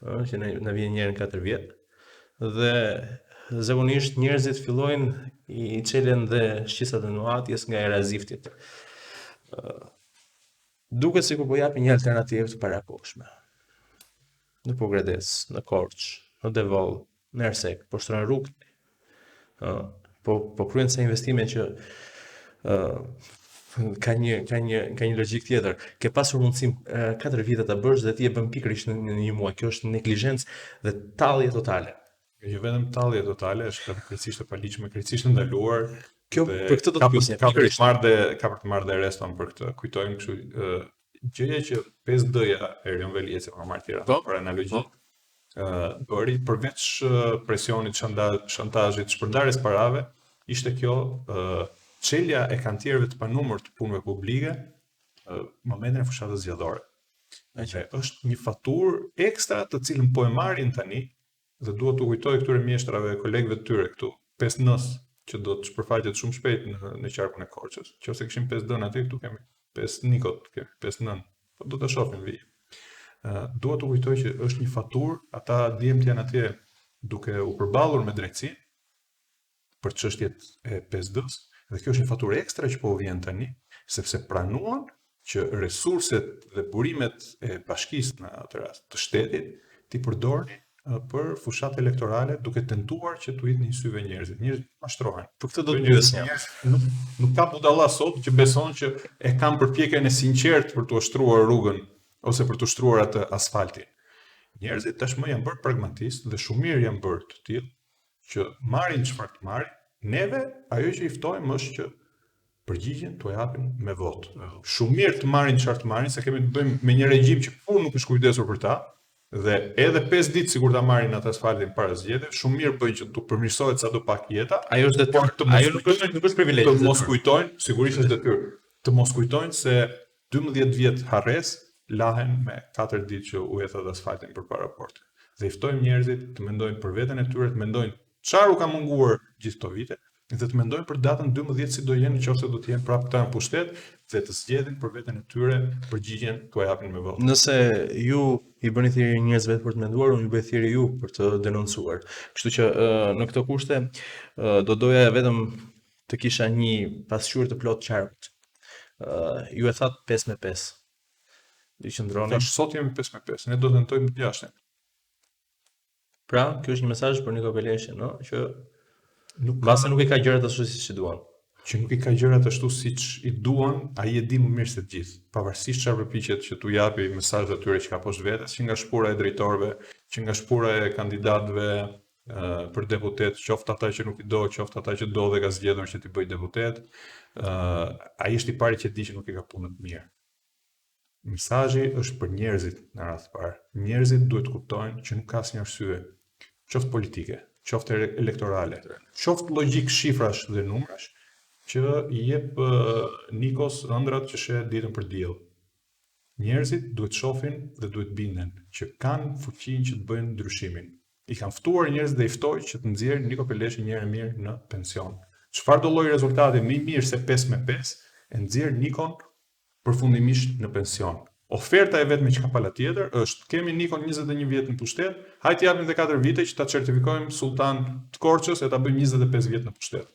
ëh, që na na vjen një herë në 4 vjet. Dhe zakonisht njerëzit fillojnë i çelen dhe shqisat e nuhatjes nga era e ziftit. Duket sikur po japin një alternativë të parakohshme. Në Pogradec, në Korçë, në Devoll, në Ersekë, po shtrojnë rrugë. Ë, po po kryejnë ca investime që ë ka një ka një ka një logjikë tjetër. Ke pasur mundësinë 4 vite ta bësh dhe ti e bën pikërisht në, në një muaj. Kjo është neglizhencë dhe tallje totale. Jo vetëm tallje totale, është krejtësisht e paligjshme, krejtësisht e ndaluar. Kjo për këtë do të pyesja. Ka për të marrë dhe ka për të marrë dhe reston për këtë. Kujtojmë kështu ë gjëja që 5D-ja e Erion Veliajt se ka marrë Tiranë po, për analogji. Po. Ë bëri përveç presionit, shantazhit, shpërndarjes parave, ishte kjo ë çelja e kantierëve të panumërt të punëve publike ë momentin e fushatës zgjedhore. Dhe është një faturë ekstra të cilën po e marrin tani Dhe dua t'u kujtoj këtyre mjeshtrave e kolegëve të tyre këtu, 5 N-së që do të shpërfaqet shumë shpejt në në qarkun e Korçës. Qoftë se kishim 5 D-në atje, këtu kemi 5 Nikot, kemi 5 N-në. Po do ta shohim vijim. Ë dua t'u kujtoj që është një faturë, ata djemtë janë atje duke u përballur me drejtësinë për çështjet e 5D-së dhe kjo është një faturë ekstra që po u vjen tani, sepse pranuan që resurset dhe burimet e bashkisë në atë rast të shtetit t'i përdornin për fushatë elektorale duke tentuar që t'u hidhnin syve njerëzit. Njerëzit mashtrohen. Për këtë do të pyesja. Nuk nuk ka budalla sot që beson që e kanë përpjekjen e sinqertë për t'u shtruar rrugën ose për t'u shtruar atë asfaltin. Njerëzit tashmë janë bërë pragmatistë dhe shumë mirë janë bërë të tillë që marrin çfarë të marrin, neve ajo që i ftojmë është që përgjigjen t'ua japin me votë. Shumë mirë të marrin çfarë të marrin, se kemi të bëjmë me një regjim që kurrë nuk është kujdesur për ta, dhe edhe 5 ditë sikur ta marrin atë asfaltin para zgjedhjeve, shumë mirë bëjnë që t'u përmirësohet sado pak jeta. Ajo është detyrë, të mos ajo nuk është nuk është privilegj. Të mos kujtojnë, sigurisht është detyrë. Të mos kujtojnë se 12 vjet harresë lahen me 4 ditë që u hedhët asfaltin përpara porte. Dhe i ftojmë njerëzit të mendojnë për veten e tyre, të mendojnë çfarë u ka munguar gjithë këto vite dhe të mendojnë për datën 12 si do jenë në qoftë se do të jenë prapë këta në pushtet dhe të zgjedhin për veten e tyre përgjigjen t'ua japin me votë. Nëse ju i bëni thirrje njerëzve për të menduar, unë ju bëj thirrje ju për të denoncuar. Kështu që në këto kushte do doja vetëm të kisha një pasqyrë të plotë qarkut. Ju e thatë 5 me 5. Ju qëndroni. Tash sot jemi 5 me 5, ne do të tentojmë të gjashtën. Pra, kjo është një mesazh për Niko Peleshin, no? që nuk mbase nuk i ka gjërat ashtu siç i duan. Që nuk i ka gjërat ashtu siç i duan, ai e di më mirë se të gjithë. Pavarësisht çfarë përpiqet që t'u japi mesazh atyre që ka poshtë vetes, që nga shpura e drejtorëve, që nga shpura e kandidatëve për deputet, qoftë ata që nuk i do, qoftë ata që do dhe ka zgjedhur që t'i bëjë deputet, ai është i pari që di që nuk i ka punët mirë. Mesazhi është për njerëzit në radhë të parë. Njerëzit duhet të kuptojnë që nuk ka asnjë arsye, qoftë politike, qoftë elektorale, qoftë logjikë shifrash dhe numrash, që i jep Nikos ëndrrat që sheh ditën për diell. Njerëzit duhet të shohin dhe duhet të binden që kanë fuqinë që të bëjnë ndryshimin. I kam ftuar njerëzit dhe i ftoj që të nxjerrin Niko Peleshin një herë e mirë në pension. Çfarëdo lloj rezultati më i mirë se 5 me 5, e nxjerr Nikon përfundimisht në pension. Oferta e vetme që ka pala tjetër është kemi Nikon 21 vjet në pushtet, hajde t'i japim dhe 4 vite që ta certifikojmë Sulltan të Korçës e ta bëjmë 25 vjet në pushtet.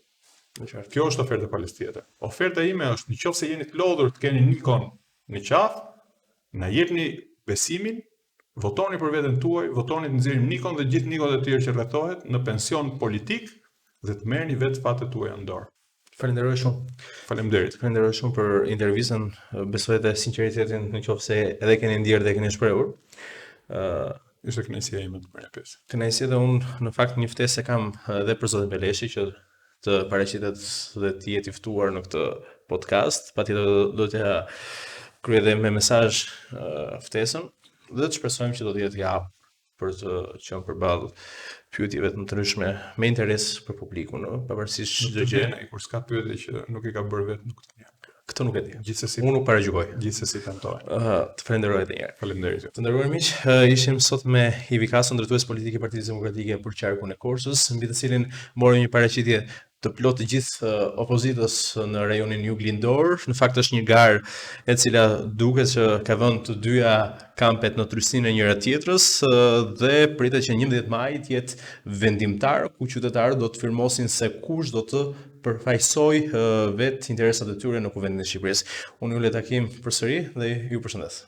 Kjo është oferta e palës tjetër. Oferta ime është në qoftë se jeni të lodhur të keni Nikon në qafë, na jepni besimin, votoni për veten tuaj, votoni të nxjerrim Nikon dhe gjithë Nikot e tjerë që rrethohet në pension politik dhe të merrni vetë fatet tuaja në dorë. Falenderoj shumë. Faleminderit. Falenderoj shumë për intervistën, besoj edhe sinqeritetin në qoftë se edhe keni ndjerë dhe keni shprehur. Ë uh, ishte kënaqësia ime të merrja pjesë. Kënaqësi dhe unë në fakt një ftesë e kam edhe për zotin Peleshi që të paraqitet dhe të jetë i ftuar në këtë podcast. Patjetër do t'ia kryej edhe me mesazh uh, ftesën dhe të shpresojmë që do të jetë i hapur për të qenë përballë pyetjeve të ndryshme me interes për publikun, ëh, pavarësisht çdo gjë. Kur s'ka pyetje që nuk i ka bërë vetë nuk të jep. Këtë nuk e di. Gjithsesi, unë nuk paragjykoj. Gjithsesi tentoj. Ëh, të falenderoj edhe një herë. Faleminderit. Të nderuar miq, ishim sot me Ivi Kason, drejtues politik i Partisë Demokratike për qarkun e Korçës, mbi të cilin morëm një paraqitje të plotë të gjithë opozitës në rajonin juglindor. Në fakt është një garë e cila duket që ka vënë të dyja kampet në trysninë e njëra tjetrës dhe pritet që 11 maji të jetë vendimtar ku qytetarët do të firmosin se kush do të përfaqësojë vetë interesat e tyre në Kuvendin e Shqipërisë. Unë ju lë takim përsëri dhe ju përshëndes.